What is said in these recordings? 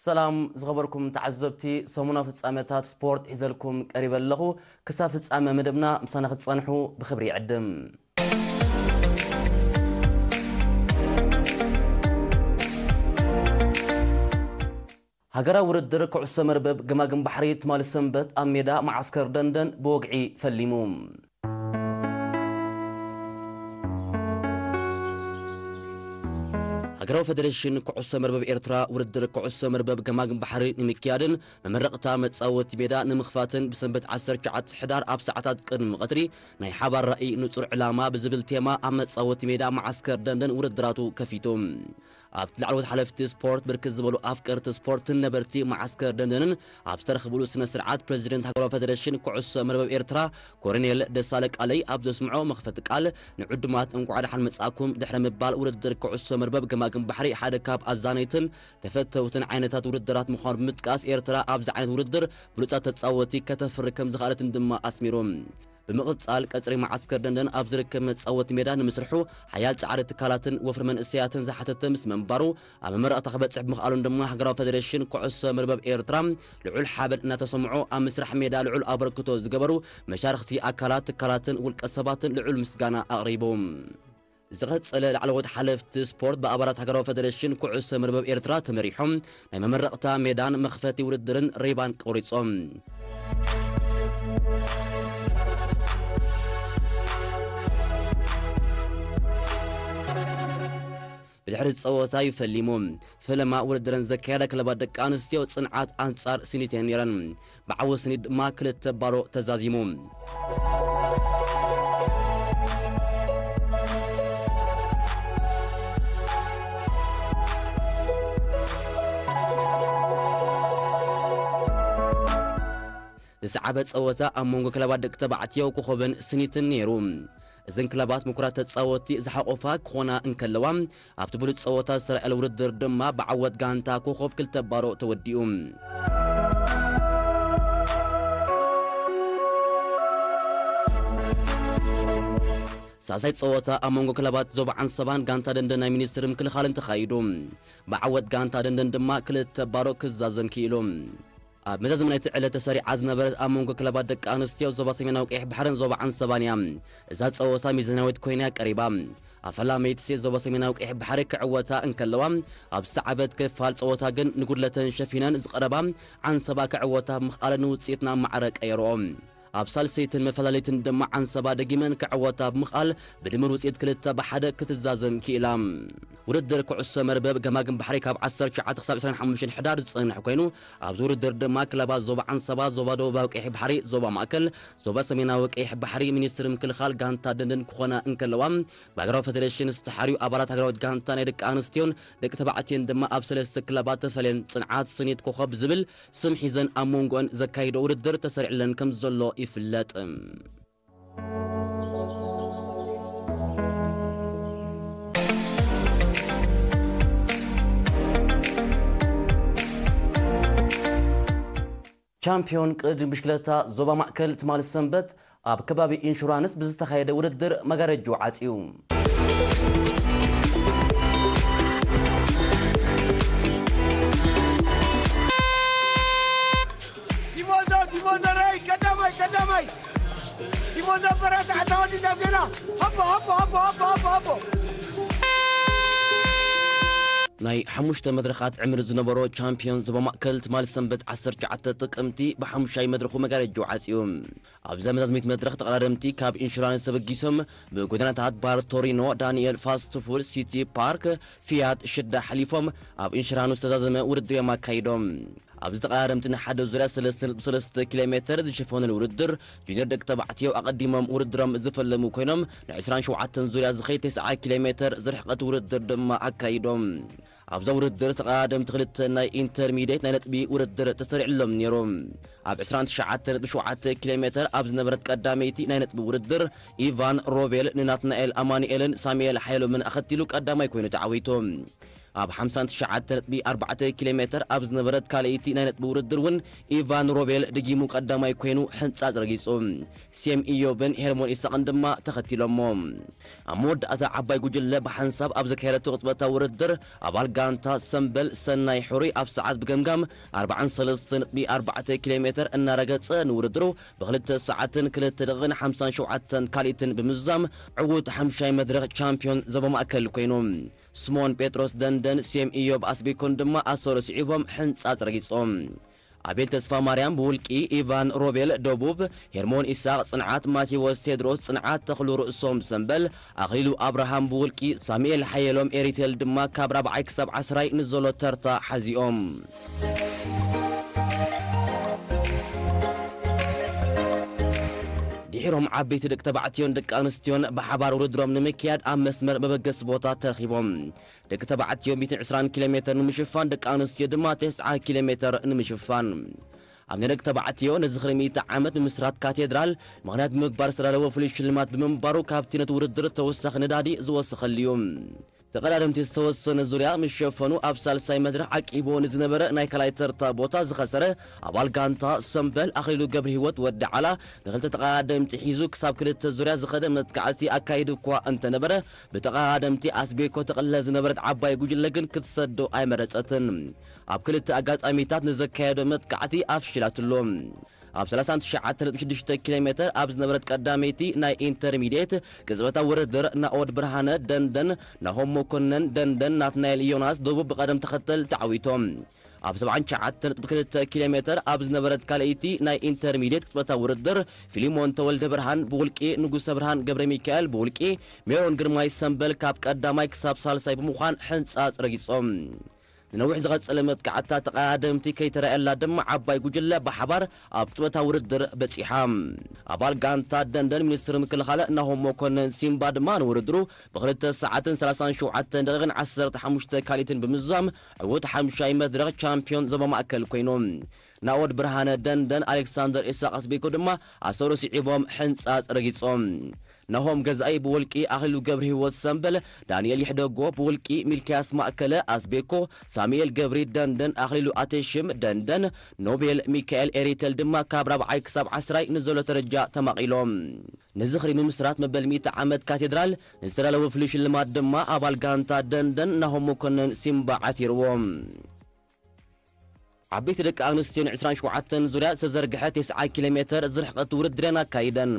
ሰላም ዝኸበርኩም ተዓዘብቲ፣ ሰሙናዊ ፍጻመታት ስፖርት ሒዘልኩም ቀሪበ ኣለኹ። ክሳብ ፍጻመ መደብና ምሳና ክትጸንሑ ብኽብሪ ይዕድም። ሃገራዊ ውድድር ኩዕሶ መርበብ ገማግም ባሕሪ ትማሊ ሰንበት ኣብ ሜዳ መዓስከር ደንደን ብወግዒ ፈሊሙ። ሃገራዊ ፈደረሽን ኩዕሶ መርበብ ኤርትራ ውድድር ኩዕሶ መርበብ ገማግም ባሕሪ ንምክያድን መመረቕታ መጻወቲ ሜዳ ንምኽፋትን ብሰንበት ዓሰርተ ትሽዓተ ሕዳር ኣብ ሰዓታት ቅድሚ ቀትሪ ናይ ሓባር ራእይ ንጹር ዕላማ ብዝብል ቴማ ኣብ መጻወቲ ሜዳ መዓስከር ደንደን ውድድራቱ ከፊቱ። ኣብቲ ላዕለዎት ሓለፍቲ ስፖርት ብርክት ዝበሉ ኣፍቀርቲ ስፖርትን ነበርቲ መዓስከር ደንደንን ኣብ ዝተረኽብሉ ስነ ስርዓት ፕሬዚደንት ሃገራዊ ፈደረሽን ኩዕሶ መርበብ ኤርትራ ኮሎኔል ደሳለ ቃለይ ኣብ ዘስምዖ መኽፈቲ ቃል ንዕዱማት እንቋዕ ደሓን መጻእኩም ድሕሪ ምባል ውድድር ኩዕሶ መርበብ ገማግም ባሕሪ ሓደ ካብ ኣዛነይትን ተፈተውትን ዓይነታት ውድድራት ምዃኑ ብምጥቃስ ኤርትራ ኣብዚ ዓይነት ውድድር ብሉጻት ተጻወቲ ከተፍሪ ከም ዝኽኣለትን ድማ ኣስሚሩ። ብምቕጻል ቀጽሪ መዓስከር ደንደን ኣብ ዝርከብ መጻወቲ ሜዳ ንምስርሑ ሓያል ጻዕሪ ትካላትን ወፍሪ መንእሰያትን ዝሓተተ ምስ ምንባሩ ኣብ መመረቕታ ክበጽሕ ብምኽኣሉን ድማ ሃገራዊ ፈደረሽን ኩዕሶ መርበብ ኤርትራ ልዑል ሓበን እናተሰምዖ ኣብ ምስራሕ ሜዳ ልዑል ኣበርክቶ ዝገበሩ መሻርኽቲ ኣካላት ትካላትን ውልቀ ሰባትን ልዑል ምስጋና ኣቕሪቡ። ዝቐጸለ ላዕለዎት ሓለፍቲ ስፖርት ብኣባላት ሃገራዊ ፈደረሽን ኩዕሶ መርበብ ኤርትራ ተመሪሖም ናይ መመረቕታ ሜዳን መኽፈቲ ውድድርን ሪባን ቆሪጾም። ብድሕሪ ጸወታ እዩ ፈሊሙ። ፈለማ ውድድረን ዘካየዳ ክለባት ደቂ ኣንስትዮ ጽንዓት ኣንጻር ስኒት እየን ነይረን። ብዓወት ስኒት ድማ ክልተ ባዶ ተዛዚሙ። ዝሰዓበ ጸወታ ኣብ መንጎ ክለባት ደቂ ተባዕትዮ ኮኾብን ስኒትን ነይሩ። እዘን ክለባት ምኩራት ተጻወትቲ ዝሓቆፋ ክኾና እንከለዋ፣ ኣብቲ ብሉጽ ጸወታ ዝተራእየሉ ውድድር ድማ ብዓወት ጋንታ ኮኾብ ክልተ ባዶ ተወዲኡ። ሳልሳይ ጸወታ ኣብ መንጎ ክለባት ዞባ ዓንሰባን ጋንታ ደንደን ናይ ሚኒስትሪ ምክልኻልን ተኻይዱ። ብዓወት ጋንታ ደንደን ድማ ክልተ ባዶ ክዛዘም ክኢሉ። ኣብ መዛዘሚ ናይቲ ዕለት ተሰሪዓ ዝነበረት ኣብ መንጎ ክለባት ደቂ ኣንስትዮ ዞባ ሰሜናዊ ቀይሕ ባሕርን ዞባ ዓንሰባን እያ። እዛ ጸወታ ሚዛናዊት ኮይና እያ ቀሪባ። ኣፈላመይቲ ሴት ዞባ ሰሜናዊ ቀይሕ ባሕሪ ክዕወታ እንከለዋ፣ ኣብ ዝሰዓበት ክፋል ጸወታ ግን ንጉድለተን ሸፊነን ዝቐረባ ዓንሰባ ክዕወታ ብምኽኣለን ንውጽኢት ናብ ማዕረ ቀየርኦ። ኣብ ሳልሰይትን መፈላለይትን ድማ ዓንሰባ ደጊመን ክዕወታ ብምኽኣል ብድምር ውጽኢት ክልተ ብሓደ ክትዛዘም ክኢላ። ውድድር ኩዕሶ መርበብ ገማግም ባሕሪ ካብ ዓሰርተ ትሽዓተ ክሳብ ዕስራን ሓሙሽተን ሕዳር ዝጸንሕ ኮይኑ፣ ኣብዚ ውድድር ድማ ክለባት ዞባ ዓንሰባ፣ ዞባ ደቡባዊ ቀይሕ ባሕሪ፣ ዞባ ማእከል፣ ዞባ ሰሜናዊ ቀይሕ ባሕሪ፣ ሚኒስትሪ ምክልኻል ጋንታ ደንደን ክኾና እንከለዋ፣ ብሃገራዊ ፈደሬሽን ዝተሓርዩ ኣባላት ሃገራዊት ጋንታ ናይ ደቂ ኣንስትዮን ደቂ ተባዕትዮን ድማ ኣብ ሰለስተ ክለባት ተፈልየን ጽንዓት፣ ስኒት፣ ኮኸብ ዝብል ስም ሒዘን ኣብ መንጎአን ዘካይዶ ውድድር ተሰሪዕለን ከም ዘሎ ይፍለጥ። ቻምፒዮን ቅድድም ብሽክለታ ዞባ ማእከል ትማሊ ሰንበት ኣብ ከባቢ ኢንሹራንስ ብዝተኻየደ ውድድር መጋረጅኡ ዓጽዩ። ቲሞዞ፣ ቲሞዞ ራይ ቀዳማይ፣ ቀዳማይ። ቲሞዞ በራታ ኣታወዲ ናብ ዜና። ሃቦ፣ ሃቦ፣ ሃቦ፣ ሃቦ፣ ሃቦ፣ ሃቦ። ናይ ሓሙሽተ መድረኻት ዕምሪ ዝነበሮ ቻምፒዮን ዞባ ማእከል ትማሊ ሰንበት ዓሰርተ ትሽዓተ ጥቅምቲ ብሓሙሻይ መድረኹ መጋረጅኡ ዓጽዩ። ኣብዛ መዛዝሚት መድረኽ ተቐዳደምቲ ካብ ኢንሹራንስ ተበጊሶም ብጎደናታት ባር ቶሪኖ፣ ዳንኤል ፋስት ፉድ፣ ሲቲ ፓርክ፣ ፊያት ሽዳ ሓሊፎም ኣብ ኢንሹራንስ ዝተዛዘመ ውድድር እዮም ኣካይዶም። ኣብዚ ተቐዳደምቲ ንሓደ ዙርያ ሰለስተ ነጥቢ ሰለስተ ኪሎ ሜተር ዝሸፈነሉ ውድድር ጁኒየር ደቂ ተባዕትዮ ኣቐዲሞም ውድድሮም ዝፈለሙ ኮይኖም ንዕስራን ሸውዓተን ዙርያ ዝኸይድ ተስዓ ኪሎ ሜተር ዝርሕቐት ውድድር ድማ ኣካይዶም። ኣብዛ ውድድር ተቐዳደምቲ ክልተ ናይ ኢንተርሚዲየት ናይ ነጥቢ ውድድር ተሰሪዕሎም ነይሩ። ኣብ ዕስራን ትሽዓተ ነጥቢ ሸውዓተ ኪሎ ሜተር ኣብ ዝነበረት ቀዳመይቲ ናይ ነጥቢ ውድድር ኢቫን ሮቤል ንናትናኤል ኣማኑኤልን ሳሙኤል ሓይሎምን ኣኸቲሉ ቀዳማይ ኮይኑ ተዓዊቱ። ኣብ ሓምሳን ትሽዓተ ነጥቢ ኣርባዕተ ኪሎ ሜተር ኣብ ዝነበረት ካልኣይቲ ናይ ነጥቢ ውድድር እውን ኢቫን ሮቤል ድጊሙ ቀዳማይ ኮይኑ ሕንጻጽ ረጊጹ። ሴም ኢዮብን ሄርሞን ኢሳቕን ድማ ተኸቲሎሞ። ኣብ መወዳእታ ዓባይ ጉጅለ ብሓንሳብ ኣብ ዘካየደቶ ቅጽበታዊ ውድድር ኣባል ጋንታ ሰምበል ሰናይ ሕሩይ ኣብ ሰዓት ብገምጋም ኣርባዓን ሰለስተ ነጥቢ ኣርባዕተ ኪሎ ሜተር እናረገጸ ንውድድሩ ብክልተ ሰዓትን ክልተ ደቂቕን ሓምሳን ሸውዓተን ካልኢትን ብምዝዛም ዕዉት ሓምሻይ መድረኽ ቻምፒዮን ዞባ ማእከል ኮይኑ። ስምኦን ጴጥሮስ ደንደን፣ ሴም ኢዮብ ኣስቤኮን ድማ ኣሰሮ ስዒቦም ሕንጻጽ ረጊጾም። ኣቤል ተስፋ ማርያም ብውልቂ፣ ኢቫን ሮቤል ደቡብ፣ ሄርሞን ኢሳቕ ጽንዓት፣ ማቴዎስ ቴድሮስ ጽንዓት፣ ተኽሉ ርእሶም ሰምበል፣ ኣኽሊሉ ኣብርሃም ብውልቂ፣ ሳሙኤል ሓየሎም ኤሪቴል ድማ ካብ ራብዓይ ክሳብ ዓስራይ ንዘሎ ተርታ ሓዚኦም። ድሒሮም ዓበይቲ ደቂ ተባዕትዮን ደቂ ኣንስትዮን ብሓባር ውድድሮም ንምክያድ ኣብ መስመር መበገሲ ቦታ ተረኺቦም። ደቂ ተባዕትዮ ሚእትን ዕስራን ኪሎ ሜተር ንምሽፋን፣ ደቂ ኣንስትዮ ድማ ተስዓ ኪሎ ሜተር ንምሽፋን። ኣብ ናይ ደቂ ተባዕትዮ ንዝኽሪ ሚእቲ ዓመት ምምስራት ካቴድራል ምኽንያት ብምግባር ዝተዳለወ ፍሉይ ሽልማት ብምንባሩ፣ ካብቲ ነቲ ውድድር ተወሳኺ ነዳዲ ዝወሰኸሉ እዩ። ተቐዳደምቲ ዝተወሰነ ዙርያ ምስ ሸፈኑ፣ ኣብ ሳልሳይ መድረኽ ዓቂብዎ ንዝነበረ ናይ ካልኣይ ተርታ ቦታ ዝኸሰረ ኣባል ጋንታ ሰምበል ኣኽሊሉ ገብረህይወት ወዲ ዓላ ንክልተ ተቐዳደምቲ ሒዙ ክሳብ ክልተ ዙርያ ዝኸደ መጥቃዕቲ ኣካይዱ እኳ እንተነበረ፣ ብተቐዳደምቲ ኣስቤኮ ተቐልለ ዝነበረት ዓባይ ጉጅለ ግን ክትሰዶ ኣይመረጸትን። ኣብ ክልተ ኣጋጣሚታት ንዘካየዶ መጥቃዕቲ ኣፍሺላትሉ። ኣብ ሰላሳን ትሽዓተ ነጥቢ ሽዱሽተ ኪሎ ሜተር ኣብ ዝነበረት ቀዳመይቲ ናይ ኢንተርሚዲየት ቅጽበታዊ ውድድር፣ ናኦድ ብርሃነ ደንደን፣ ናሆም መኮነን ደንደን፣ ናትናኤል ዮናስ ደቡብ ብቐደም ተኸተል ተዓዊቶም። ኣብ ሰብዓን ትሽዓተ ነጥቢ ክልተ ኪሎ ሜተር ኣብ ዝነበረት ካልኣይቲ ናይ ኢንተርሚዲየት ቅጽበታዊ ውድድር፣ ፊሊሞን ተወልደ ብርሃን ብውልቂ፣ ንጉሰ ብርሃን ገብረ ሚካኤል ብውልቂ፣ ሜሮን ግርማይ ሰምበል ካብ ቀዳማይ ክሳብ ሳልሳይ ብምዃን ሕንጻጽ ረጊጾም። ንነዊሕ ዝቐጸለ መጥቃዕታ ተቐዳደምቲ ከይተራእየላ ድማ ዓባይ ጉጅለ ብሓባር ኣብ ቅጽበታዊ ውድድር በጺሓ። ኣባል ጋንታ ደንደን ሚኒስትሪ ምክልኻል ናሆም መኮነን ሲምባ ድማ ንውድድሩ ብክልተ ሰዓትን ሰላሳን ሸውዓተን ደቂቕን ዓሰርተ ሓሙሽተ ካልኢትን ብምዝዛም ዕዉት ሓምሻይ መድረኽ ቻምፒዮን ዞባ ማእከል ኮይኑ። ናኦድ ብርሃነ ደንደን፣ ኣሌክሳንደር ኢሳቅ ኣስቤኮ ድማ ኣሰሩ ስዒቦም ሕንጻጽ ረጊጾም። ናሆም ገዛኢ ብውልቂ፣ ኣኽሊሉ ገብረህይወት ሰምበል፣ ዳንኤል ይሕደጎ ብውልቂ፣ ሚልክያስ ማእከለ ኣስቤኮ፣ ሳሙኤል ገብሪ ደንደን፣ ኣኽሊሉ ኣቴሽም ደንደን፣ ኖቤል ሚካኤል ኤሪተል ድማ ካብ ራብዓይ ክሳብ ዓስራይ ንዘሎ ደረጃ ተማቒሎም። ንዝኽሪ ምምስራት መበል ሚእቲ ዓመት ካቴድራል ንዝተዳለወ ፍሉይ ሽልማት ድማ ኣባል ጋንታ ደንደን ናሆም መኮነን ሲምባ ዓቲርዎም። ዓበይቲ ደቂ ኣንስትዮ ን ዕስራን ሸውዓተን ዙርያ ዝተዘርግሐ ተስዓ ኪሎ ሜተር ዝርሕቐት ውድድር እየን ኣካይደን።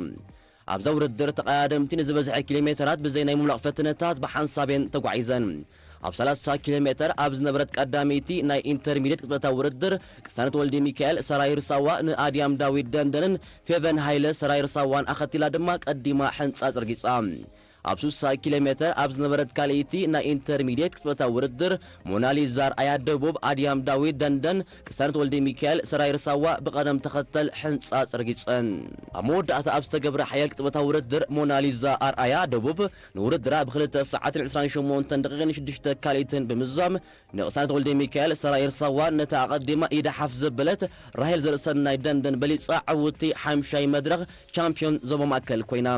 ኣብዛ ውድድር ተቐዳደምቲ ንዝበዝሐ ኪሎ ሜተራት ብዘይ ናይ ምምላቕ ፈተነታት ብሓንሳብ እየን ተጓዒዘን። ኣብ ሰላሳ ኪሎ ሜተር ኣብ ዝነበረት ቀዳመይቲ ናይ ኢንተርሚዲየት ቅጽበታዊ ውድድር፣ ቅሳነት ወልደ ሚካኤል ሰራይ ርሳዋ ንኣድያም ዳዊት ደንደንን ፌቨን ሃይለ ሰራይ ርሳዋን ኣኸቲላ ድማ ቀዲማ ሕንጻጽ ረጊጻ። ኣብ ስሳ ኪሎ ሜተር ኣብ ዝነበረት ካልኣይቲ ናይ ኢንተርሚዲየት ቅጽበታዊ ውድድር፣ ሞናሊዛ ኣርኣያ ደቡብ፣ ኣድያም ዳዊት ደንደን፣ ቅሳነት ወልደ ሚካኤል ሰራይ ርሳዋ ብቐደም ተኸተል ሕንጻጽ ረጊጸን። ኣብ መወዳእታ ኣብ ዝተገብረ ሓያል ቅጽበታዊ ውድድር፣ ሞናሊዛ ኣርኣያ ደቡብ ንውድድራ ብክልተ ሰዓትን ዕስራን ሸሞንተን ደቂቕን ሽዱሽተ ካልኢትን ብምዝዛም፣ ንቅሳነት ወልደ ሚካኤል ሰራይ ርሳዋ ነታ ኣቐዲማ ኢዳ ሓፍ ዘበለት ራሄል ዘርእሰናይ ደንደን በሊጻ ዕውቲ ሓምሻይ መድረኽ ቻምፒዮን ዞባ ማእከል ኮይና።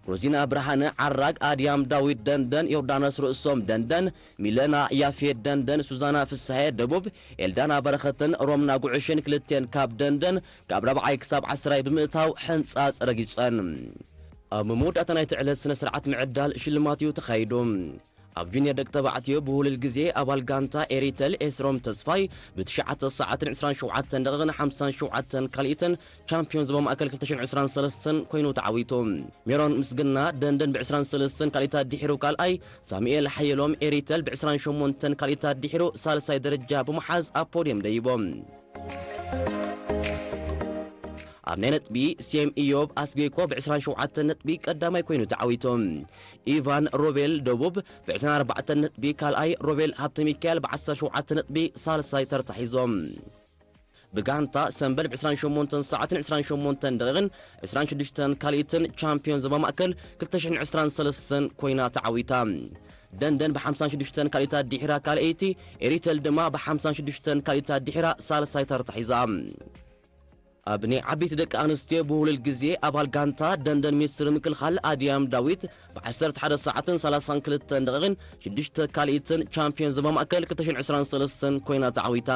ሮዚና ብርሃነ ዓራግ፣ ኣድያም ዳዊት ደንደን፣ ዮርዳኖስ ርእሶም ደንደን፣ ሚለና ያፌት ደንደን፣ ሱዛና ፍስሐ ደቡብ፣ ኤልዳና በረኸትን ሮምና ጉዕሽን ክልቴን ካብ ደንደን ካብ ራብዓይ ክሳብ ዓስራይ ብምእታው ሕንጻጽ ረጊጸን። ኣብ መወዳእታ ናይቲ ዕለት ስነ ስርዓት ምዕዳል ሽልማት እዩ ተኻይዱ። ኣብ ጁኒየር ደቂ ተባዕትዮ ብውህሉል ግዜ ኣባል ጋንታ ኤሪተል ኤስሮም ተስፋይ ብትሽዓተ ሰዓትን ዕስራን ሸውዓተን ደቂቕን ሓምሳን ሸውዓተን ካልኢትን ቻምፒዮን ዞባ ማእከል ክልተ ሽሕን ዕስራን ሰለስተን ኮይኑ ተዓዊቱ። ሜሮን ምስግና ደንደን ብ ዕስራን ሰለስተን ካልኢታት ድሒሩ ካልኣይ፣ ሳሙኤል ሓየሎም ኤሪተል ብ ዕስራን ሸሞንተን ካልኢታት ድሒሩ ሳልሳይ ደረጃ ብምሓዝ ኣብ ፖድየም ደይቦም። ኣብ ናይ ነጥቢ፣ ሴም ኢዮብ ኣስቤኮ ብ ዕስራን ሸውዓተን ነጥቢ ቀዳማይ ኮይኑ ተዓዊቱ። ኢቫን ሮቤል ደቡብ ብ ዕስራን ኣርባዕተን ነጥቢ ካልኣይ፣ ሮቤል ሃብተ ሚካኤል ብ ዓሰርተ ሸውዓተ ነጥቢ ሳልሳይ ተርታ ሒዞም። ብጋንታ ሰምበል ብ ዕስራን ሸሞንተን ሰዓትን ዕስራን ሸሞንተን ደቂቕን ዕስራን ሽዱሽተን ካልኢትን ቻምፒዮን ዞባ ማእከል ክልተ ሽሕን ዕስራን ሰለስተን ኮይና ተዓዊታ። ደንደን ብ ሓምሳን ሽዱሽተን ካልኢታት ድሒራ ካልኣይቲ፣ ኤሪተል ድማ ብ ሓምሳን ሽዱሽተን ካልኢታት ድሒራ ሳልሳይ ተርታ ሒዛ። ኣብ ናይ ዓበይቲ ደቂ ኣንስትዮ ብውሉል ግዜ ኣባል ጋንታ ደንደን ሚኒስትሪ ምክልኻል ኣድያም ዳዊት ብ11 ሰዓትን 32 ደቂቕን ሽዱሽተ ካልኢትን ቻምፒዮን ዞባ ማእከል ክልተ ሽሕን ዕስራን ሰለስተን ኮይና ተዓዊታ።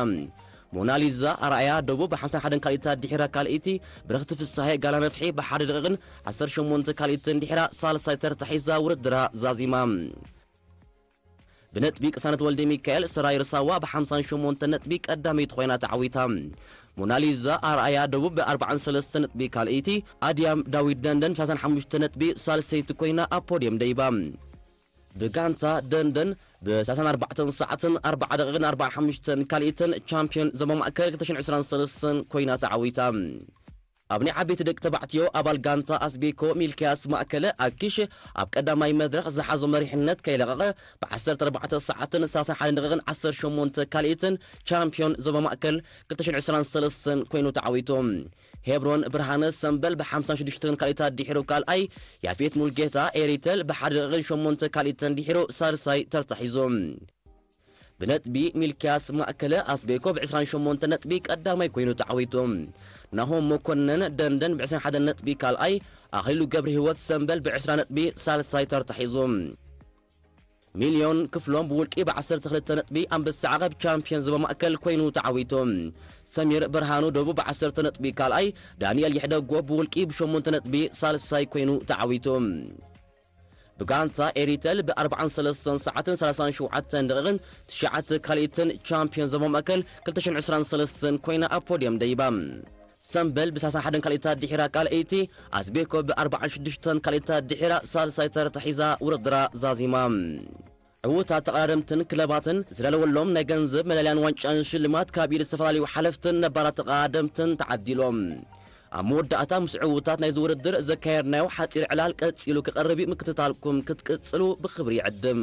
ሞናሊዛ ኣርኣያ ደቡብ ብ51 ካልኢታት ድሒራ ካልኢቲ፣ ብረኽቲ ፍሳሄ ጋላ ነፍሒ ብ1 ደቂቕን 18 ካልኢትን ድሒራ ሳልሳይ ተርታ ሒዛ ውድድራ ዛዚማ። ብነጥቢ ቅሳነት ወልደ ሚካኤል ሰራይ ርሳዋ ብ58 ነጥቢ ቀዳመይቲ ኮይና ተዓዊታ። ሞናሊዛ ኣርኣያ ደቡብ ብ43 ነጥቢ ካልኣይቲ፣ ኣድያም ዳዊት ደንደን ብ35 ነጥቢ ሳልሰይቲ ኮይና ኣብ ፖድየም ደይባ። ብጋንታ ደንደን ብ34 ሰዓትን ኣርባዓ ደቂቕን ኣርባዓን ሓሙሽተን ካልኢትን ቻምፒዮን ዞባ ማእከል ክልተ ሽሕን ዕስራን ሰለስተን ኮይና ተዓዊታ። ኣብ ናይ ዓበይቲ ደቂ ተባዕትዮ ኣባል ጋንታ ኣስቤኮ ሚልክያስ ማእከለ ኣኪሽ ኣብ ቀዳማይ መድረኽ ዝሓዞ መሪሕነት ከይለቐቐ ብ14 ሰዓትን ሰላሳን ሓደን ደቂቕን ዓሰርተ ሸሞንተ ካልኢትን ቻምፒዮን ዞባ ማእከል ክልተ ሽሕን ዕስራን ሰለስተን ኮይኑ ተዓዊቱ። ሄብሮን ብርሃነ ሰምበል ብ56 ካልኢታት ድሒሩ ካልኣይ፣ ያፌት ሙልጌታ ኤሪተል ብ ሓደ ደቂቕን ሸሞንተ ካልኢትን ድሒሩ ሳልሳይ ተርታ ሒዙ። ብነጥቢ ሚልክያስ ማእከለ ኣስቤኮ ብ28 ነጥቢ ቀዳማይ ኮይኑ ተዓዊቱ። ናሆም መኮነን ደንደን ብ21 ነጥቢ ካልኣይ፣ ኣኽሊሉ ገብረ ህይወት ሰምበል ብ20 ነጥቢ ሳልሳይ ተርታ ሒዙ። ሚልዮን ክፍሎም ብውልቂ ብ12 ነጥቢ ኣንበሳ ዓቐብ ቻምፒዮን ዞባ ማእከል ኮይኑ ተዓዊቱ። ሰሚር ብርሃኑ ደቡብ ብ10 ነጥቢ ካልኣይ፣ ዳንኤል ይሕደጎ ብውልቂ ብ8 ነጥቢ ሳልሳይ ኮይኑ ተዓዊቱ። ብጋንታ ኤሪተል ብ43 ሰዓትን ሰላሳን ሸውዓተን ደቂቕን ትሽዓተ ካልኢትን ቻምፒዮን ዞባ ማእከል ክልተ ሽሕን ዕስራን ሰለስተን ኮይና ኣብ ፖድየም ደይባ። ሰምበል ብ31 ካልኢታት ድሒራ ካልኣይቲ፣ ኣስቤኮ ብ46 ካልኢታት ድሒራ ሳልሳይ ተርታ ሒዛ ውድድራ ዛዚማ። ዕዉታት ተቐዳደምትን ክለባትን ዝተዳለወሎም ናይ ገንዘብ መዳልያን ዋንጫን ሽልማት ካብ ኢድ ዝተፈላለዩ ሓለፍትን ነባራት ተቐዳደምትን ተዓዲሎም። ኣብ መወዳእታ ምስ ዕዉታት ናይዚ ውድድር ዘካየድናዮ ሓጺር ዕላል ቀጺሉ ክቐርብ እዩ። ምክትታልኩም ክትቅጽሉ ብኽብሪ ይዕድም።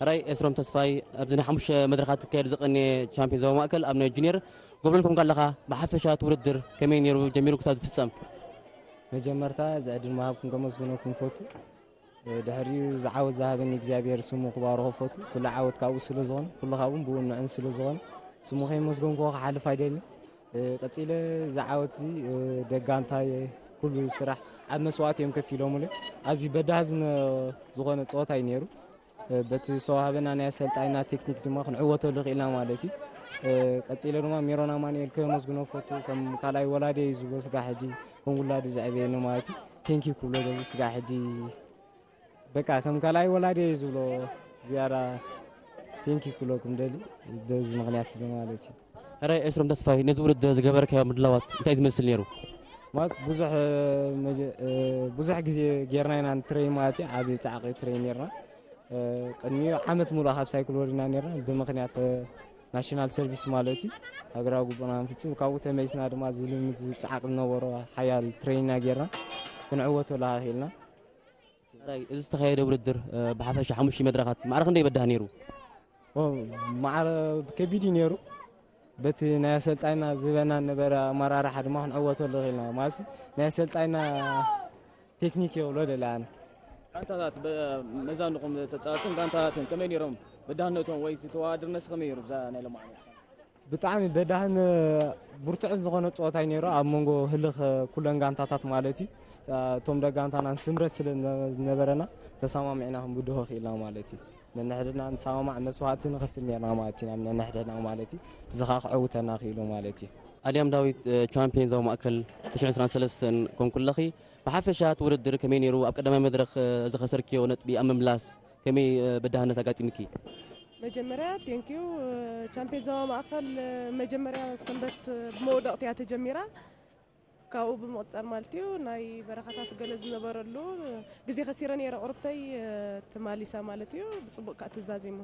ሕራይ ኤስሮም ተስፋይ፣ ኣብዚ ናይ ሓሙሽተ መድረኻት ክካየድ ዝቐንየ ቻምፒዮን ዞባ ማእከል ኣብ ናይ ጁኒየር ጎብለልኩም ከለኻ፣ ብሓፈሻ እቲ ውድድር ከመይ ነይሩ ጀሚሩ ክሳብ ዝፍጸም? መጀመርታ እዚ ዕድል ምሃብኩም ከመስግነኩም ፈቱ። ድሕሪኡ ዝዓወት ዝሃበኒ እግዚኣብሔር ስሙ ክባርኾ ፈቱ። ኩሉ ዓወት ካብኡ ስለ ዝኾነ፣ ኩሉ ካብኡ ብኡ ንዕን ስለ ዝኾነ፣ ስሙ ከይመስገንኩዎ ክሓልፍ ኣይደልን። ቀጺለ እዚ ዓወት እዚ ደጋንታይ ኩሉ ስራሕ ኣብ መስዋእቲ እዮም ከፊሎምሉ። ኣዝዩ በዳህ ዝነ-፣ ዝኾነ ጸወታ እዩ ነይሩ። በቲ ዝተዋህበና ናይ ኣሰልጣይና ቴክኒክ ድማ ክንዕወተሉ ክኢልና ማለት እዩ። ቀጺለ ድማ ሜሮን ኣማኑኤል ከመስግኖ ፈቱ። ከም ካልኣይ ወላዲ እዩ ዝብሎ ስጋ ሕጂ ከም ውላዱ ዘዕበየኒ ማለት እዩ። ቴንኪ ክብሎ ደሊ ስጋ ሕጂ በቃ ከም ካልኣይ ወላዲ እዩ ዝብሎ ዝያዳ ቴንኪ ክብለኩም ደሊ በዚ ምኽንያት እዚ ማለት እዩ። ሕራይ ኤስሮም ተስፋይ፣ ነዚ ውድድር ዝገበርካዮ ምድላዋት እንታይ ዝመስል ነይሩ? ማለት ብዙሕ፣ መጀ-፣ ብዙሕ ግዜ ጌርና ኢና ንትሬን ማለት እዩ። ዓቢ ጻዕቂ ትሬን ኔርና። ቅድሚኡ ዓመት ሙሉእ ካብ ሳይክል ወሪድና ኔርና ብምኽንያት ናሽናል ሰርቪስ ማለት እዩ። ሃገራዊ ግቡእና ክንፍጽም ካብኡ ተመሊስና ድማ እዚ ልምድ ዝጸዓቕ ዝነበሮ ሓያል ትሬን ኢና ጌርና ክንዕወቶ ለካ ክኢልና። ሕራይ፣ እዚ ዝተኻየደ ውድድር፣ እ፣ ብሓፈሻ ሓሙሽተ መድረኻት ማዕረ ክንደይ በዳህ ነይሩ? ኦ፣ ማዕረ ከቢድ እዩ ነይሩ። በቲ ናይ ኣሰልጣይና ዝህበና ነበረ ኣመራርሓ ድማ ክንዕወተሉ ክኢልና። ማለት ናይ ኣሰልጣይና ቴክኒክ የብሎ ደለ ኣነ። ጋንታታት በ-፣ መዛንኹም ተጻወትን ጋንታታትን ከመይ ነይሮም? በዳህነቶም ወይ እቲ ተወዳድርነት ከመይ ነይሩ ብዛ ናይ ሎማዓንቲ? ብጣዕሚ በዳህን ብርቱዕን ዝኾነ ጸወታ እዩ ነይሩ ኣብ መንጎ ህልኽ ኩለን ጋንታታት ማለት እዩ። እቶም ደጋንታና ስምረት ስለ ዝነበረና ተሰማሚዕና ክንብድሆ ክኢልና ማለት እዩ። ነንሕድሕድና ንሰማማዕ መስዋዕቲ ንኸፍል ነርና ማለት እዩ። ናብ ነንሕድሕድና ማለት እዩ። እዚ ኸዓ ክዕውተና ክኢሉ ማለት እዩ። ኣድያም ዳዊት፣ እ፣ ቻምፒዮን ዞባ ማእከል ክልተ ሽሕን ዕስራን ሰለስተን ኮንኩለኺ። ብሓፈሻ እቲ ውድድር ከመይ ነይሩ? ኣብ ቀዳማይ መድረኽ፣ እ፣ ዝኸሰርክዮ ነጥቢ ኣብ ምምላስ ከመይ፣ እ፣ በዳህነት ኣጋጢምኪ? መጀመርያ ቴንኪዩ። ቻምፒዮን ዞባ ማእከል መጀመርያ ሰንበት ብመውደቕቲ እያ ተጀሚራ። ካብኡ ብምቕጻል ማለት እዩ ናይ በረኻታት ገለ ዝነበረሉ ግዜ ከሲረ ነይረ ቁርብተይ ተማሊሳ ማለት እዩ። ብጽቡቕ ከኣ ተዛዚሙ።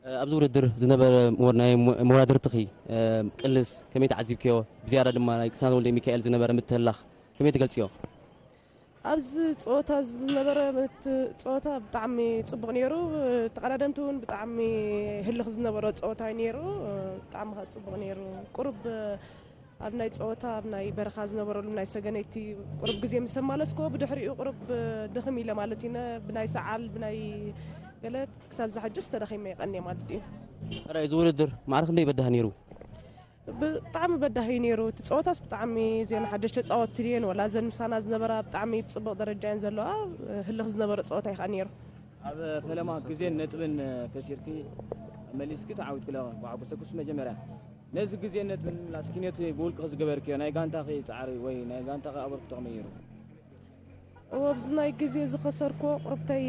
እ፣ ኣብዚ ውድድር ዝነበረ መወ-፣ ናይ መ-፣ መወዳድርትኺ፣ እ፣ ቅልስ ከመይ ተዓዚብክዮ? ብዝያዳ ድማ ናይ ቅስናት ወልደ ሚካኤል ዝነበረ ምትህላኽ ከመይ ትገልጽዮ? ኣብዚ ጸወታ ዝነበረ ምት-፣ ጸወታ ብጣዕሚ ጽቡቕ ነይሩ። ተቐዳደምቲ እውን ብጣዕሚ ህልኽ ዝነበሮ ጸወታ እዩ ነይሩ። ብጣዕሚ ከኣ ጽቡቕ ነይሩ። ቁሩብ ኣብ ናይ ጸወታ፣ ኣብ ናይ በረኻ ዝነበረሉ ናይ ሰገነይቲ ቁሩብ ግዜ ምስ ኣማለስክዎ፣ ብድሕሪኡ ቁሩብ ድኽም ኢለ ማለት እዩ። ነ-፣ ብናይ ሰዓል፣ ብናይ ገለ ክሳብ ዝሓጅስ ተደኺመ ይቐንየ ማለት እዩ። ሕራይ፣ እዚ ውድድር ማዕረ ክንደይ በዳህ ነይሩ? ብጣዕሚ በዳሂ ነይሩ። እቲ ፀወታስ ብጣዕሚ እዘን ሓደሽተ ተፃወትቲ ድየን ወላ እዘን ምሳና ዝነበራ ብጣዕሚ ብፅቡቕ ደረጃ እየን ዘለዋ። ህልኽ ዝነበረ ፀወታ እዩ ከዓ ነይሩ። ኣብ ፈለማ ግዜን ነጥብን ከሲርኪ መሊስኪ ተዓዊትኪ ለኻ ኳዕኩ ሰኩስ መጀመርያ ነዚ ግዜን ነጥብን ምምላስኪ ነቲ ብውልቅኺ ዝገበርክዮ ናይ ጋንታኺ ፃዕሪ ወይ ናይ ጋንታኺ ኣበርክቶ ከመይ ነይሩ? እዎ ኣብዚ ናይ ግዜ ዝኸሰርክዎ ቁርብተይ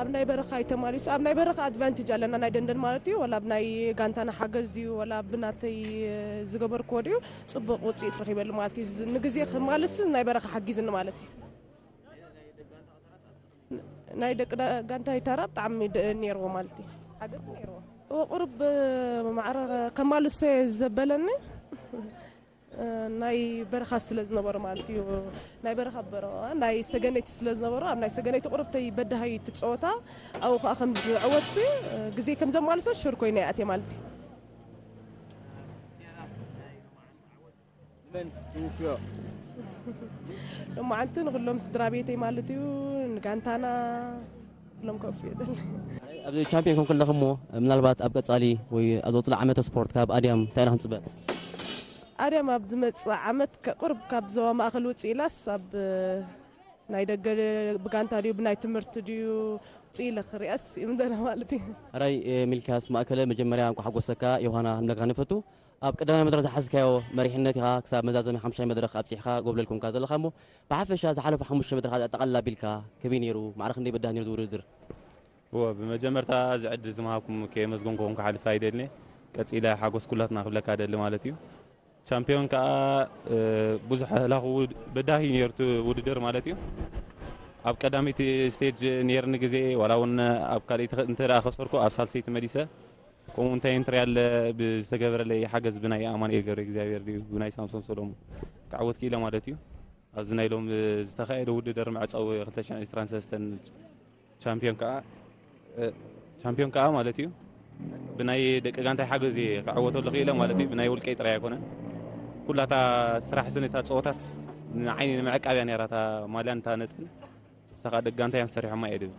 ኣብ ናይ በረኻ እዩ ተማሊሱ። ኣብ ናይ በረኻ ኣድቫንቴጅ ኣለና ናይ ደንደን ማለት እዩ። ወላ ኣብ ናይ ጋንታና ሓገዝ ድዩ ወላ ብናተይ ዝገበርክዎ ድዩ ፅቡቕ ውፅኢት ረኺበሉ ማለት እዩ። ንግዜ ክማልስ ናይ በረኻ ሓጊዝኒ ማለት እዩ። ናይ ደቂ ጋንታይ ተራ ብጣዕሚ ነይርዎ ማለት እዩ። ሓገዝ ነይርዎ። እዎ ቁሩብ ማዕረ ከማልሶ ዘበለኒ ናይ በረኻ ስለ ዝነበሩ ማለት እዩ። ናይ በረኻ በረ ናይ ሰገነይቲ ስለ ዝነበሩ ኣብ ናይ ሰገነይቲ ቁርብተይ በዳሃይ ትፀወታ ኣብኡ ከዓ ከም ዝዕወትሲ ግዜ ከም ዘማልሶ ሽር ኮይነ ይኣትየ ማለት እዩ። መን ትውፍዮ? ሎማዓንቲ ንኩሎም ስድራ ቤተይ ማለት እዩ፣ ንጋንታና ኩሎም ከውፍዮ ደለ። ኣብዚ ቻምፒዮን ኮንኩ ኣለኹ እሞ ምናልባት ኣብ ቀፃሊ ወይ ኣብ ዝቕፅል ዓመተ ስፖርት ካብ ኣድያም እንታይ ኢና ክንፅበ? ኣድያም ኣብ ዝመፅእ ዓመት ከቁርብ ካብ ዞባ ማእኸል ውፅእ ኢላስ ኣብ ናይ ደገ ብጋንታ ድዩ ብናይ ትምህርቲ ድዩ ውፅእ ኢለ ክሪኣስ ይምደና ማለት እዩ። ሕራይ ሚልክያስ ማእከለ መጀመርያ እንኳ ሓጎሰካ ዮሃና ክንብለካ ንፈቱ። ኣብ ቀዳማይ መድረኽ ዝሓዝካዮ መሪሕነት ኢኻ ክሳብ መዛዘሚ ሓሙሻይ መድረኽ ኣብጺሕካ ጎብለል ኮንካ ዘለኻ እሞ ብሓፈሻ ዝሓለፉ ሓሙሽተ መድረኻት ኣጠቓልላ ኣቢልካ ከመይ ነይሩ? ማዕረ ክንደይ በዳህ ነይሩ እዚ ውድድር? እወ ብመጀመርታ እዚ ዕድል ዝመሃብኩም ከየመስገንኩኹም ክሓልፍ ኣይደልን እየ። ቀጺለ ሓጎስ ኩላትና ክብለካ እደሊ ማለት እዩ። ቻምፒዮን ከኣ ብዙሕ ላኹ በዳሂ ነይሩ እቲ ውድድር ማለት እዩ። ኣብ ቀዳመይቲ ስቴጅ ነይርኒ ግዜ ዋላ እውን ኣብ ካልኣይቲ እንተ ደኣ ከሰርኩ ኣብ ሳልሰይቲ መሊሰ ከምኡ እንታይ እንትሪያለ ብዝተገበረለይ ሓገዝ ብናይ ኣማኑኤል ገብረ እግዚኣብሔር ድዩ ብናይ ሳምሶን ሰሎሙ ክዕወት ክኢለ ማለት እዩ። ኣብዚ ናይ ሎም ዝተኻየደ ውድድር መዕፀዊ ክልተ ሽሕን ዕስራን ሰለስተን ቻምፒዮን ከዓ ቻምፒዮን ከዓ ማለት እዩ ብናይ ደቂ ጋንታይ ሓገዝ እየ ክዕወተሉ ክኢለ ማለት እዩ። ብናይ ውልቀይ ጥራይ ኣይኮነን። ኩላታ ስራሕ ስንታ ፀወታስ ንዓይኒ ንምዕቃብያ ነራታ ማልያን እታ ነጥብን ሳኻ ደቂ ጋንታይ እዮም ሰሪሖማ እየ ድብል።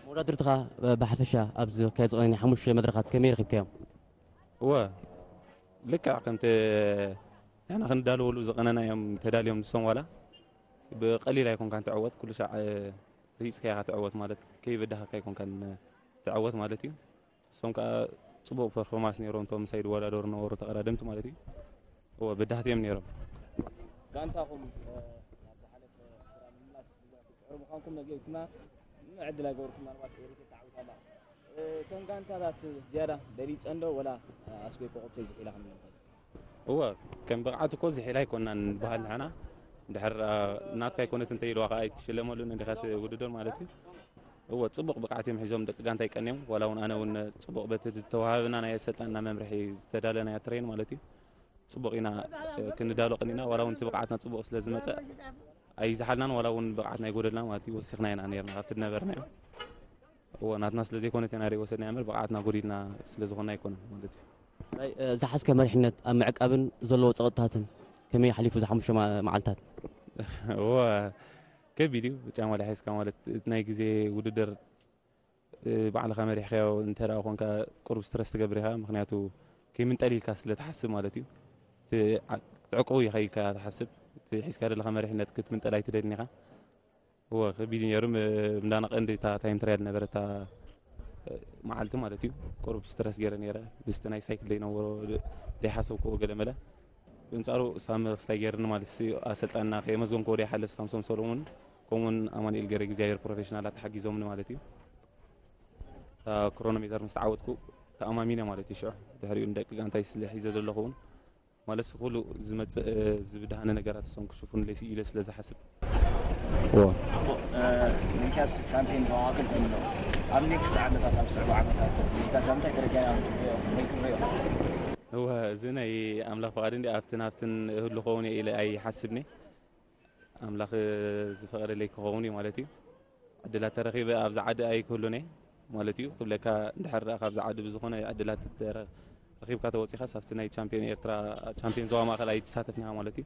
መወዳድርትኻ ብሓፈሻ ኣብዚ ዝካየድ ዝቐነ ናይ ሓሙሽተ መድረኻት ከመይ ረኺብካዮም? እወ ልክዕ ከምቲ ንሕና ክንዳለወሉ ዝቐነና እዮም ተዳልዮም ንሶም ዋላ ብቐሊል ኣይኮንካን ትዕወት ኩሉ ሻዕ ሪፅካ ኢኻ ትዕወት ማለት ከይበዳህካ ኣይኮንካን ትዕወት ማለት እዩ። እሶም ከዓ ፅቡቅ ፐርፎርማንስ ነይሮም እቶም ምሳይ ዝወዳደሩ ነበሩ ተቀዳደምቲ ማለት እዩ። እወ በዳህቲ እዮም ነይሮም። ጋንታኹም ናብ ዝሓለፈ ምምላስ ትፅዕሩ ምዃንኩም ነጊርኩምና። ምዕድል ኣይገበርኩም ምናልባት ኤሪትሪያ ተዓዊታ ኣላ። እተን ጋንታታት ዝያዳ በሊፀን ዶ ወላ ኣስቤኮ ኮፕተይ ዝሒላ ክንብል ንኽእል? እወ ከም ብቕዓት እኮ ዝሒላ ኣይኮናን ንበሃል ንሕና። እንድሕር ናትካ ኣይኮነት እንተ ኢልዋ ከዓ ኣይትሽለመሉን እንዲኻ እቲ ውድድር ማለት እዩ። እወ ፅቡቕ ብቕዓት እዮም ሒዞም ደቂ ጋንታ ይቀንዮም ዋላ እውን ኣነ እውን ፅቡቕ በቲ ዝተዋሃበና ናይ ኣሰልጣንና መምርሒ ዝተዳለናዮ ትሬን ማለት እዩ። ፅቡቕ ኢና ክንዳሎ ቀኒና ዋላ እውን እቲ ብቕዓትና ፅቡቕ ስለ ዝመፀ ኣይዝሓልናን ዋላ እውን ብቕዓትና ኣይጎደልና ማለት እዩ ወሲኽና ኢና ነርና ካብቲ ዝነበርናዮ። እወ ናትና ስለ ዘይኮነት ኢና ደይ ወሰድና እምበር ብቕዓትና ጎዲልና ስለ ዝኾና ኣይኮነን ማለት እዩ። ናይ ዝሓዝከ መሪሕነት ኣብ ምዕቃብን ዘለዎ ፀቕጥታትን ከመይ ሓሊፉ ዝሓሙሽተ መዓልታት? እወ ከቢድ እዩ ጫማ ሒዝካ ማለት ናይ ግዜ ውድድር ባዕልኻ መሪሕካዮ እንተ ደኣ ኮንካ ቁሩብ ስትረስ ትገብር ኢኻ ምክንያቱ ከይምንጠል ኢልካ ስለ ትሓስብ ማለት እዩ። ትዕቁቡ ኢኻ ኢልካ ትሓስብ እቲ ሒዝካ ዘለኻ መሪሕነት ክትምንጠል ኣይትደልን ኢኻ። እወ ከቢድ እዩ ነይሩ። እንዳና ቀንዲ እታ ታይም ትራያል ነበረ እታ መዓልቲ ማለት እዩ። ቁሩብ ስትረስ ገይረ ነይረ ምስቲ ናይ ሳይክል ዘይነበሮ ዘይሓሰብክዎ ገለ መለ ብእንጻሩ ሳም ክስታይ ገይርኒ ማለት ሲ ኣሰልጣንና ከየመዝገንክዎ ዘይሓልፍ ሳምሶም ሰሎሙን ከምኡውን ኣማኑኤል ገረ እግዚኣብሔር ፕሮፌሽናላት ሓጊዞምኒ ማለት እዩ። እታ ክሮኖሜተር ምስ ተዓወትኩ ተኣማሚነ ማለት እዩ። ሽዑ ድሕሪኡ ንደቂ ጋንታይ ስለ ሒዘ ዘለኹ እውን ማለት ኩሉ ዝመፅእ ዝብድሃኒ ነገራት እሶም ክሽፉንለይ ኢለ ስለ ዝሓስብ። ሚልክያስ ሻምፒዮን መዋክል ኮይኑ ኣሎ። ኣብ ኔክስት ዓመታት ኣብ ዝስዕቡ ዓመታት ሚልክያስ ኣብ እንታይ ደረጃ ኢና ንፅበዮ? ከመይ ክንሪኦ? እወ እዚ ናይ ኣምላኽ ፍቓድ እንዲ ኣብትን ኣብትን እህሉ ኸውን እየ ኢለ ኣይሓስብኒ። ኣምላኽ ዝፈቐደለይ ክኸውን እዩ ማለት እዩ። ዕድላት ተረኺበ ኣብዚ ዓዲ ኣይክህሉን እየ ማለት እዩ ክብለካ እንድሕር ደኣ ካብዚ ዓዲ ብዝኾነ ዕድላት ተረ- ረኺብካ ተወፂኻስ ኣብቲ ናይ ቻምፒዮን ኤርትራ ቻምፒዮን ዞባ ማእኸል ኣይትሳተፍን ኢኻ ማለት እዩ።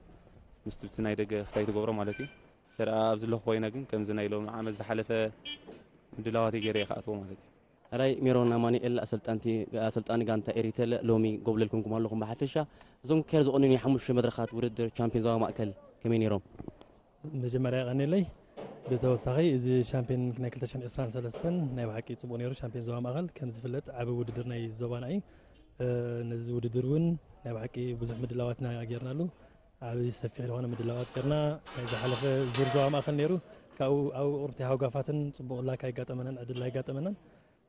ምስቲ ብቲ ናይ ደገ ክስታይ ትገብሮ ማለት እዩ። እንተ ደኣ ኣብዚ ኣለኹ ኮይነ ግን ከምዚ ናይ ሎሚ ዓመት ዝሓለፈ ምድላዋተይ ገይረ እየ ክኣትዎ ማለት እዩ። ራይ ሜሮን ኣማኑኤል፣ ኣሰልጣንቲ ኣሰልጣኒ ጋንታ ኤሪቴል፣ ሎሚ ጎብለል ኮንኩም ኣለኹም። ብሓፈሻ እዞም ክካየዱ ዝቐነዩ ሓሙሽተ መድረኻት ውድድር ቻምፒዮን ዞባ ማእከል ከመይ ነይሮም? መጀመርያ የቐንየለይ። ብተወሳኺ፣ እዚ ሻምፒዮን ናይ ክልተ ሽሕን ዕስራን ሰለስተን ናይ ብሓቂ ጽቡቕ ነይሩ። ሻምፒዮን ዞባ ማእከል፣ ከም ዝፍለጥ፣ ዓቢ ውድድር ናይ ዞባና እዩ። እ፣ ነዚ ውድድር እውን ናይ ብሓቂ ብዙሕ ምድላዋትና ጌርናሉ። ዓቢ ሰፊሕ ዝኾነ ምድላዋት ጌርና። ናይ ዝሓለፈ ዙር ዞባ ማእከል ነይሩ። ካብኡ ኣብ ቁርብቲ ሃውጋፋትን ጽቡቕ ላክ ኣይጋጠመናን፣ ዕድል ኣይጋጠመናን።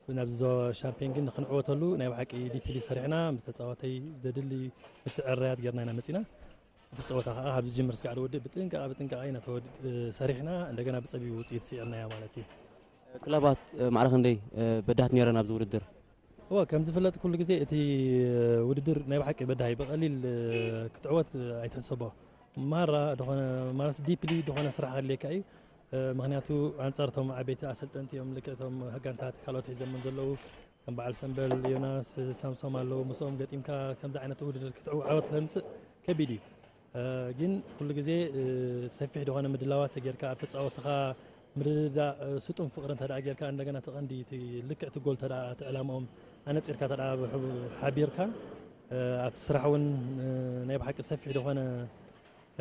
ናብዚ ዞባ ሻምፒዮን ግን ንክንዕወተሉ ናይ ብሓቂ ዲፕሊ ሰሪሕና፣ ምስ ተጻዋተይ ዘድሊ ምትዕርራያት ጌርና ኢና መጺና። እቲ ጸወታ ከኣ ካብ ዝጅምር ስጋዕ ዝወድእ ብጥንቃቐ፣ ብጥንቃቐ ኢና ተወድ-፣ ሰሪሕና፣ እንደገና ብጸቢቡ ውጽኢት ስዒርናዮ ማለት እዩ። ክለባት፣ እ፣ ማዕረ ክንደይ፣ እ፣ በዳህት ነይረን ኣብዚ ውድድር? እወ፣ ከም ዝፍለጥ ኩሉ ግዜ እቲ፣ እ፣ ውድድር ናይ ብሓቂ በዳሂ ብቐሊል፣ እ፣ ክትዕወት፣ እ፣ ኣይትሕሰቦ። ማራ ዝኾነ፣ ማለት ዲፕሊ ዝኾነ ስራሕ ከድልየካ እዩ። እ፣ ምኽንያቱ ኣንጻር እቶም ዓበይቲ ኣሰልጠንቲ እዮም፣ ልክዕ እቶም ጋንታት ካልኦት ሒዘሞም ዘለዉ ከም በዓል ሰምበል፣ ዮናስ፣ ሳምሶም ኣለዉ። ምስኦም ገጢምካ ከምዚ ዓይነት ውድድር ክትዕወት ተምጽእ ከቢድ እዩ። እ፣ ግን ኩሉ ግዜ፣ እ፣ ሰፊሕ ዝኾነ ምድላዋት ተጌርካ፣ ኣብ ተጻወትኻ ምርድዳእ፣ እ፣ ስጡም ፍቕሪ እንተ ደኣ ጌርካ፣ እንደገና እቲ ቀንዲ እቲ ልክዕ እቲ ጎል እንተ ደኣ እቲ ዕላምኦም ኣነጺርካ እንተ ደኣ ብሕ-፣ ሓቢርካ፣ እ፣ ኣብቲ ስራሕ እውን፣ እ፣ ናይ ብሓቂ ሰፊሕ ዝኾነ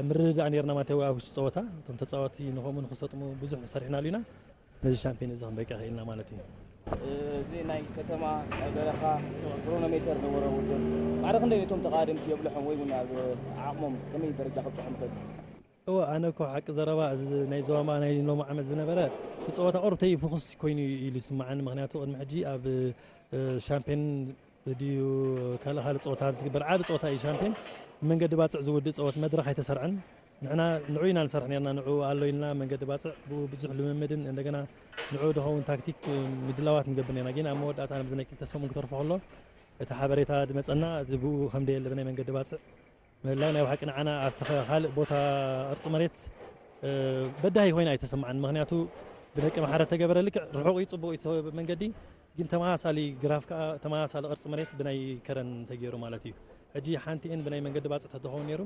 ምርድዳእ ኔርና ማለት እዩ። ኣብ ውሽጢ ጸወታ እቶም ተጻወትቲ ንኸምኡ ንኽሰጥሙ ብዙሕ ሰሪሕናሉ ኢና። ነዚ ሻምፒዮን እዚ ክንበቅዕ ክኢልና ማለት እዩ። እዚ ናይ ከተማ፣ ናይ በረኻ፣ ክሮኖሜተር ነበረ ውድድር። ማዕረ ክንደይ ነቶም ተቓደምቲ የብልሖም ወይ እውን ኣብ ዓቕሞም ከመይ ደረጃ ከብጽሖም ይኽእል? እወ፣ ኣነ እኮ ሓቂ ዘረባ እዚ ናይ ዞባ ናይ ሎሚ ዓመት ዝነበረ እቲ ጸወታ ቁሩብ ተይፉኹስ ኮይኑ ኢሉ ይስምዓኒ። ምኽንያቱ ቅድሚ ሕጂ ኣብ፣ እ፣ ሻምፒዮን ድዩ ካልእ ካልእ ጸወታ ዝግበር ዓቢ ጸወታ እዩ ሻምፒዮን። መንገዲ ባጽዕ ዝውድእ ጸወት መድረኽ ኣይተሰርዐን። ንሕና ንዑ ኢና ንሰርሕ ኔርና፣ ንዑ ኣሎ ኢልና መንገዲ ባጽዕ ብኡ ብዙሕ ልምምድን እንደገና ንዑ ድኸውን ታክቲክ ምድላዋት ንገብር ኔርና። ግን ኣብ መወዳእታ ኣብዚ ናይ ክልተ ሰሙን ክተርፎ ከሎ እቲ ሓበሬታ ድመጸና እቲ ብኡ ከም ደየለ ብናይ መንገዲ ባጽዕ ምህላው ናይ ብሓቂ ንዓና ኣብቲ ኸ-፣ ካልእ ቦታ ቅርጺ መሬት፣ እ፣ በዳሂ ኮይና ኣይተሰምዓን። ምኽንያቱ ብደቂ ማሕረ ተገበረ ልክዕ ርሑቕ እዩ፣ ጽቡቕ እዩ እቲ መንገዲ፣ ግን ተመሳሳሊ ግራፍ ከኣ ተመሳሳሊ ቅርጺ መሬት ብናይ ከረን ተገይሩ ማለት እዩ። ሕጂ ሓንቲ ኤን ብናይ መንገዲ ባጽዕ ተተኸውን ነይሩ፣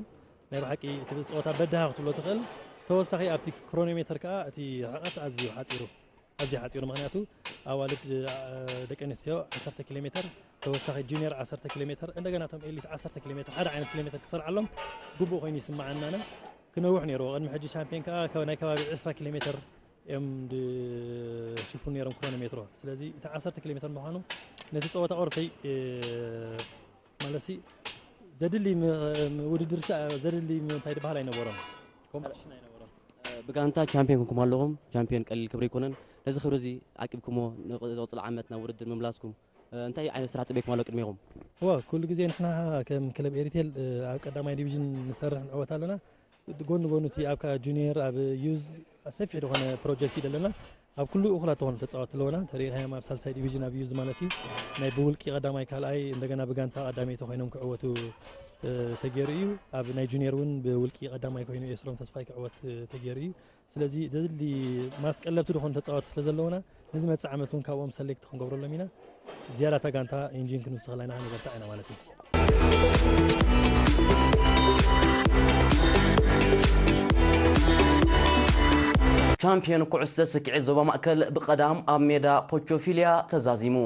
ናይ ብሓቂ እቲ ጸወታ በዳሂ ክትብሎ ትኽእል። ተወሳኺ ኣብቲ ክሮኖሜተር ከኣ እቲ ርሕቐት ኣዝዩ ሓጺሩ። ኣዝዩ ሓጺሩ። ምኽንያቱ ኣዋልድ፣ እ፣ ደቂ ኣንስትዮ ዓሰርተ ኪሎ ሜተር፣ ተወሳኺ ጁኒየር ዓሰርተ ኪሎ ሜተር፣ እንደገና እቶም ኤሊት ዓሰርተ ኪሎ ሜተር፣ ሓደ ዓይነት ኪሎ ሜተር ክሰርዓሎም ግቡእ ኮይኑ ይስምዓና። ክነውሕ ነይርዎ። ቅድሚ ሕጂ ሻምፒዮን ከኣ ከ-፣ ናይ ከባቢ ዕስራ ኪሎ ሜተር እዮም ዝሽፍኑ ነይሮም ክሮኖ ሜትሮ። ስለዚ እቲ ዓሰርተ ኪሎ ሜተር ምዃኑ ነቲ ጸወታ ቁርተይ፣ እ፣ ማለትሲ ዘድሊ ም-፣ ውድድር ሳ-፣ ዘድሊ ም-፣ እንታይ ዝበሃል ኣይነበሮን። ኮምፒቲሽን ኣይነበሮን። ብጋንታ ቻምፒዮን ኮንኩም ኣለኹም። ቻምፒዮን ቀሊል ክብሪ ኣይኮነን። ነዚ ክብሪ እዚ ዓቂብኩሞ ንቕ-፣ ዝቕጽል ዓመት ናብ ውድድር ምምላስኩም፣ እ፣ እንታይ ዓይነት ስራሕ ጽበየኩም ኣሎ ቅድሜኹም? እወ፣ ኩሉ ግዜ ንሕና ከም ክለብ ኤሪቴል፣ እ፣ ኣብ ቀዳማይ ዲቪዥን ንሰርሕ ንዕወት ኣለና። ጎኒ ጎኑ እቲ ኣብ ከ-፣ ጁኒየር፣ ኣብ ዩዝ ሰፊሕ ዝኾነ ፕሮጀክት እዩ ዘለና። ኣብ ኩሉ እኹላት ዝኾኑ ተጻወትቲ ኣለውና። ተሪኢኻዮም ኣብ ሳልሳይ ዲቪዥን ኣብ ዩዝ ማለት እዩ። ናይ ብውልቂ ቀዳማይ ካልኣይ፣ እንደገና ብጋንታ ቀዳመይቲ ኮይኖም ክዕወቱ፣ እ፣ ተገይሩ እዩ። ኣብ ናይ ጁኒየር እውን ብውልቂ ቀዳማይ ኮይኑ ኤስሮም ተስፋይ ክዕወት፣ እ፣ ተገይሩ እዩ። ስለዚ ዘድሊ ማለት ቀለብቲ ዝኾኑ ተጻወትቲ ስለ ዘለውና፣ ንዝመጽእ ዓመት እውን ካብኦም ሰሌክት ክንገብረሎም ኢና። ዝያዳ እታ ጋንታ ኢንጂን ክንውስኸላ ኢና፣ ክንበርትዕ ኢና ማለት እዩ። ቻምፒዮን ኩዕሶ ስኪዒት ዞባ ማእከል ብቐዳም ኣብ ሜዳ ፖቾፊልያ ተዛዚሙ።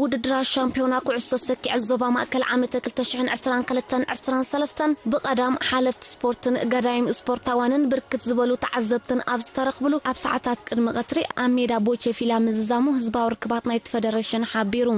ውድድራት ሻምፒዮና ኩዕሶ ሰኪዐት ዞባ ማእከል ዓመተ ክልተ ሽሕን ዕስራን ክልተን ዕስራን ሰለስተን ብቐዳም ሓለፍቲ ስፖርትን ገዳይም ስፖርታዋንን ብርክት ዝበሉ ተዓዘብትን ኣብ ዝተረኽብሉ ኣብ ሰዓታት ቅድሚ ቀትሪ ኣብ ሜዳ ቦቼፊላ ምዝዛሙ ህዝባዊ ርክባት ናይቲ ፈደረሽን ሓቢሩ።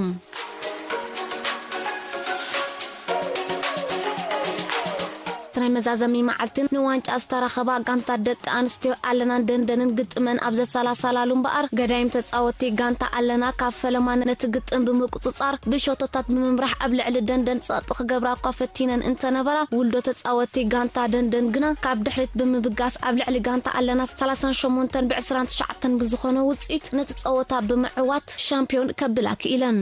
እቲ ናይ መዛዘሚ መዓልቲ ንዋንጫ ዝተረኸባ ጋንታ ደቂ ኣንስትዮ ኣለናን ደንደንን ግጥመን ኣብ ዘሰላሰላሉ እምበኣር፣ ገዳይም ተጻወቲ ጋንታ ኣለና ካብ ፈለማ ነቲ ግጥም ብምቁጽጻር ብሸቶታት ብምምራሕ ኣብ ልዕሊ ደንደን ጸቕጢ ክገብራ እኳ ፈቲነን እንተነበራ፣ ውልዶ ተጻወቲ ጋንታ ደንደን ግና ካብ ድሕሪት ብምብጋስ ኣብ ልዕሊ ጋንታ ኣለና ሰላሳን ሸሞንተን ብዕስራን ትሽዓተን ብዝኾነ ውጽኢት ነቲ ጸወታ ብምዕዋት ሻምፒዮን ከብላ ክኢለን።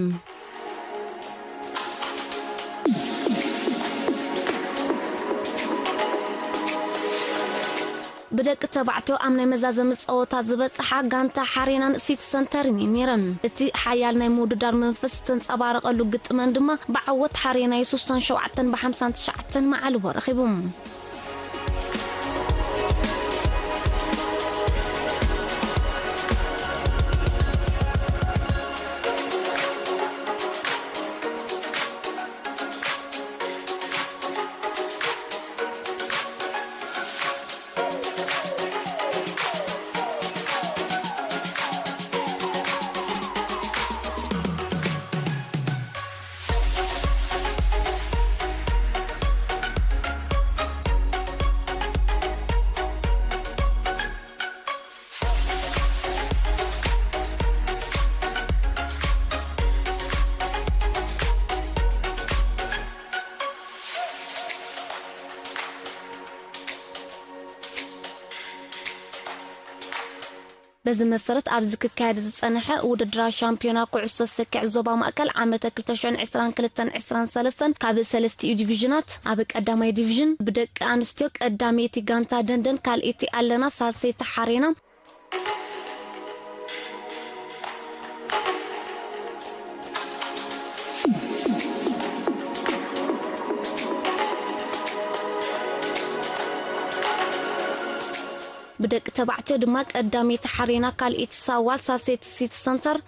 ብደቂ ተባዕትዮ ኣብ ናይ መዛዘሚ ጸወታ ዝበጽሓ ጋንታ ሓሬናን ሲቲ ሰንተርን እየን ነይረን። እቲ ሓያል ናይ ምውድዳር መንፈስ ዝተንጸባረቐሉ ግጥመን ድማ ብዓወት ሓሬና የ ሱሳን ሸውዓተን ብሓምሳን ትሽዓተን መዓልቦ ረኺቡ። በዚ መሰረት፣ ኣብዚ ክካየድ ዝጸንሐ ውድድራዊ ሻምፒዮና ኩዕሶ ሰኪዕ ዞባ ማእከል ዓመተ ክልተ ሽሕን ዕስራን ክልተን ዕስራን ሰለስተን ካብ ሰለስቲኡ ዲቪዥናት፣ ኣብ ቀዳማይ ዲቪዥን ብደቂ ኣንስትዮ ቀዳመይቲ ጋንታ ደንደን፣ ካልኣይቲ ኣለና፣ ሳልሰይቲ ሓሬና፣ ብደቂ ተባዕትዮ ድማ ቀዳመይቲ ሓሬና፣ ካልኣይቲ ሳዋል፣ ሳልሰይቲ ሲቲ ሰንተር፣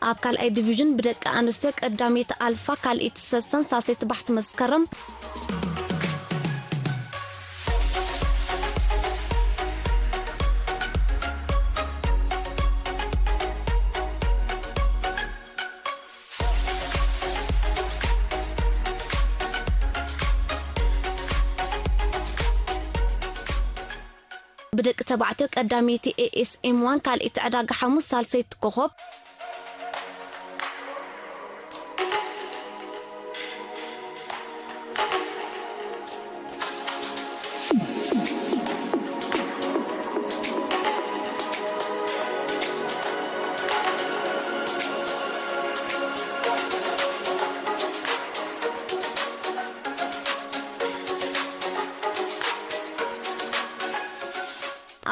ኣብ ካልኣይ ዲቪዥን ብደቂ ኣንስትዮ ቀዳመይቲ ኣልፋ፣ ካልኣይቲ ሰሰን፣ ሳልሰይቲ ባሕቲ መስከረም፣ ብደቂ ተባዕትዮ ቀዳመይቲ ኤ ኤስ ኤም ዋን፣ ካልኣይቲ ዕዳጋ ሓሙስ፣ ሳልሰይቲ ኮኾብ፣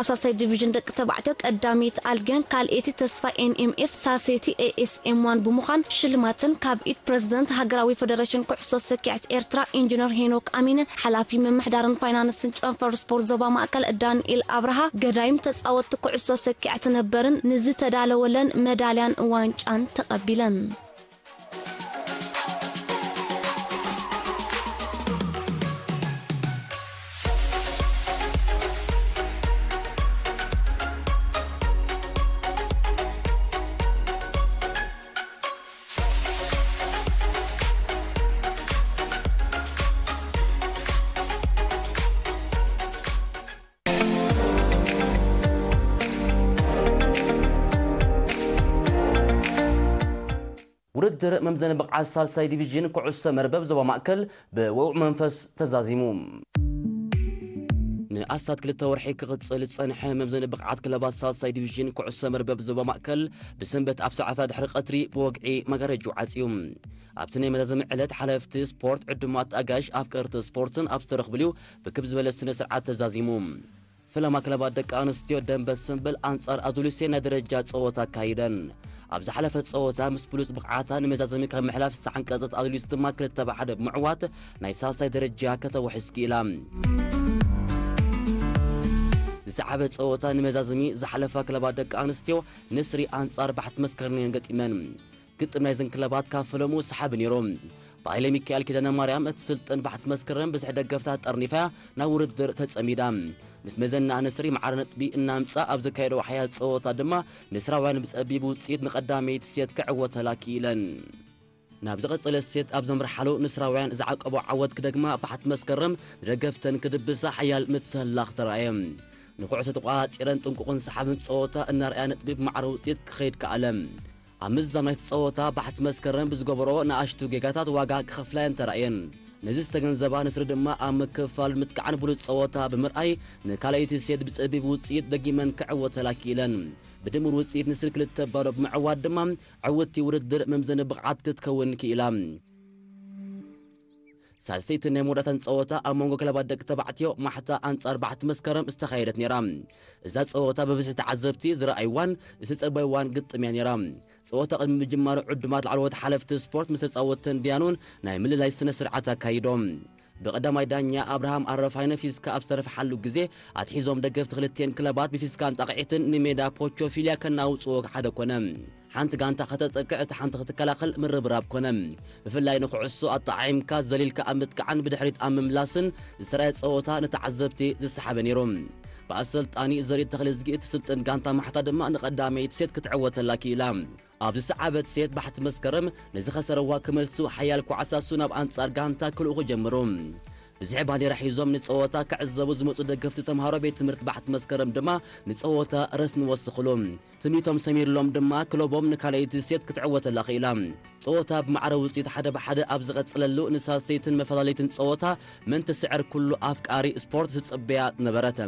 ኣብ ሳልሳይ ዲቪዥን ደቂ ተባዕትዮ ቀዳመይቲ ኣልግዮን ካልኣይቲ ተስፋ ኤን ኤም ኤስ፣ ሳልሰይቲ ኤ ኤስ ኤም ዋን ብምዃን ሽልማተን ካብ ኢድ ፕረዚደንት ሃገራዊ ፈደረሽን ኩዕሶ ሰኪዐት ኤርትራ ኢንጂነር ሄኖክ ኣሚነ፣ ሓላፊ ምምሕዳርን ፋይናንስን ጨንፈር ስፖርት ዞባ ማእከል ዳንኤል ኣብርሃ፣ ገዳይም ተጻወትቲ ኩዕሶ ሰኪዐት ነበርን ንዝተዳለወለን መዳልያን ዋንጫን ተቐቢለን። ውድድር መምዘኒ ብቕዓት ሳልሳይ ዲቪዥን ኩዕሶ መርበብ ዞባ ማእከል ብውዑዕ መንፈስ ተዛዚሙ። ንኣስታት ክልተ ወርሒ ክቕጽል ዝጸንሐ መምዘኒ ብቕዓት ክለባት ሳልሳይ ዲቪዥን ኩዕሶ መርበብ ዞባ ማእከል ብሰንበት ኣብ ሰዓታት ድሕሪ ቀትሪ ብወግዒ መጋረጅኡ ዓጽዩ። ኣብቲ ናይ መዛዘሚ ዕለት ሓለፍቲ ስፖርት፣ ዕዱማት ኣጋይሽ፣ ኣፍቀርቲ ስፖርትን ኣብ ዝተረኽብሉ ብክብ ዝበለ ስነ ስርዓት ተዛዚሙ። ፈለማ ክለባት ደቂ ኣንስትዮ ደንበ ስምብል ኣንጻር ኣዱሊሴ ናይ ደረጃ ጸወታ ኣካይደን። ኣብ ዝሓለፈ ጸወታ ምስ ብሉጽ ብቕዓታ ንመዛዘሚ ካብ ምሕላፍ ዝሰዓን ቀጸት ኣትሌቲክስ ድማ ክልተ ብ ሓደ ብምዕዋት ናይ ሳልሳይ ደረጃ ከተውሕስ ክኢላ። ዝሰዓበ ጸወታ ንመዛዘሚ ዝሓለፋ ክለባት ደቂ ኣንስትዮ ንስሪ ኣንጻር ባሕቲ መስከረም እየን ገጢመን። ግጥም ናይዘን ክለባት ካብ ፈለሙ ሰሓቢ ነይሩ። ብሃይለ ሚካኤል ኪዳነ ማርያም እትስልጥን ባሕቲ መስከረም ብዝሒ ደገፍታ ጠርኒፋ ናብ ውድድር ተጸሚዳ። ምስ መዘና ንስሪ ማዕረ ነጥቢ እናምጻ ኣብ ዘካየደዎ ሓያል ጸወታ ድማ ንስራውያን ብጸቢብ ውጽኢት ንቐዳመይቲ ሴት ክዕወተላ ክኢለን። ናብ ዝቐጸለ ሴት ኣብ ዘምርሓሉ ንስራውያን ዝዓቀቦ ዓወት ክደግማ ባሕቲ መስከረም ንደገፍተን ክድብሳ ሓያል ምትህላኽ ተራእየ። ንኩዕሶ ተቋጺረን ጥንቁቕን ሰሓብን ጸወታ እናርኣያ ነጥቢ ብማዕረ ውጽኢት ክኸይድ ከኣለ። ኣብ ምዝዛም ናይቲ ጸወታ ባሕቲ መስከረም ብዝገበሮ ንኣሽቱ ጌጋታት ዋጋ ክኸፍላ እየን ተራእየን። ነዚ ዝተገንዘባ ንስሪ ድማ ኣብ ምክፍፋል ምጥቃዕን ብሉጽ ጸወታ ብምርኣይ ንካልኣይቲ ሴት ብጸቢብ ውጽኢት ደጊመን ክዕወተላ ክኢለን። ብድምር ውጽኢት ንስሪ ክልተ ባዶ ብምዕዋት ድማ ዕውትቲ ውድድር መምዘኒ ብቕዓት ክትከውን ክኢላ። ሳልሰይቲ ናይ መወዳእታን ጸወታ ኣብ መንጎ ክለባት ደቂ ተባዕትዮ ማሕታ ኣንጻር ባሕቲ መስከረም ዝተኻየደት ነይራ። እዛ ጸወታ ብብዝሒ ተዓዘብቲ ዝረኣይዋን ዝተጸበይዋን ግጥም እያ ነይራ። ጸወታ ቅድሚ ምጅማሩ ዕዱማት ላዕለዎት ሓለፍቲ ስፖርት ምስ ተጻወትተን ድያኑን ናይ ምልላይ ስነ ስርዓት ኣካይዶም። ብቐዳማይ ዳኛ ኣብርሃም ኣረፋይነ ፊስካ ኣብ ዝተረፍሓሉ ግዜ ኣትሒዞም ደገፍቲ ክልቲኤን ክለባት ብፊስካን ጣቕዒትን ንሜዳ ፖቾፊልያ ከናውጽዎ ሓደ ኮነ። ሓንቲ ጋንታ ከተጠቅዕ እታ ሓንቲ ክትከላኸል ምርብራብ ኮነ። ብፍላይ ንኩዕሶ ኣጠዓዒምካ ዘሊልካ ኣብ ምጥቃዕን ብድሕሪት ኣብ ምምላስን ዝተራየ ጸወታ ንተዓዘብቲ ዝሰሓበ ነይሩ። ብኣሰልጣኒ ዘሪት ተኽለዝጊ እትስልጥን ጋንታ ማሕታ ድማ ንቐዳመይቲ ሴት ክትዕወተላ ክኢላ። ኣብ ዝሰዓበት ሴት ባሕቲ መስከረም ንዝኸሰረዋ ክመልሱ ሓያል ኳዕሳሱ ናብ ኣንጻር ጋንታ ክልእኹ ጀምሩ። ብዝሒ ባንዴራ ሒዞም ንጸወታ ክዕዘቡ ዝመጹ ደገፍቲ ተምሃሮ ቤት ትምህርቲ ባሕቲ መስከረም ድማ ንጸወታ ረስኒ ወስኽሉ። ትምኒቶም ሰሚርሎም ድማ ክለቦም ንካልኣይቲ ሴት ክትዕወተላ ክኢላ። ጸወታ ብማዕረ ውጽኢት ሓደ ብሓደ ኣብ ዝቐጸለሉ ንሳልሰይትን መፈላለይትን ጸወታ መን ትስዕር ኩሉ ኣፍቃሪ ስፖርት ዝጽበያ ነበረት።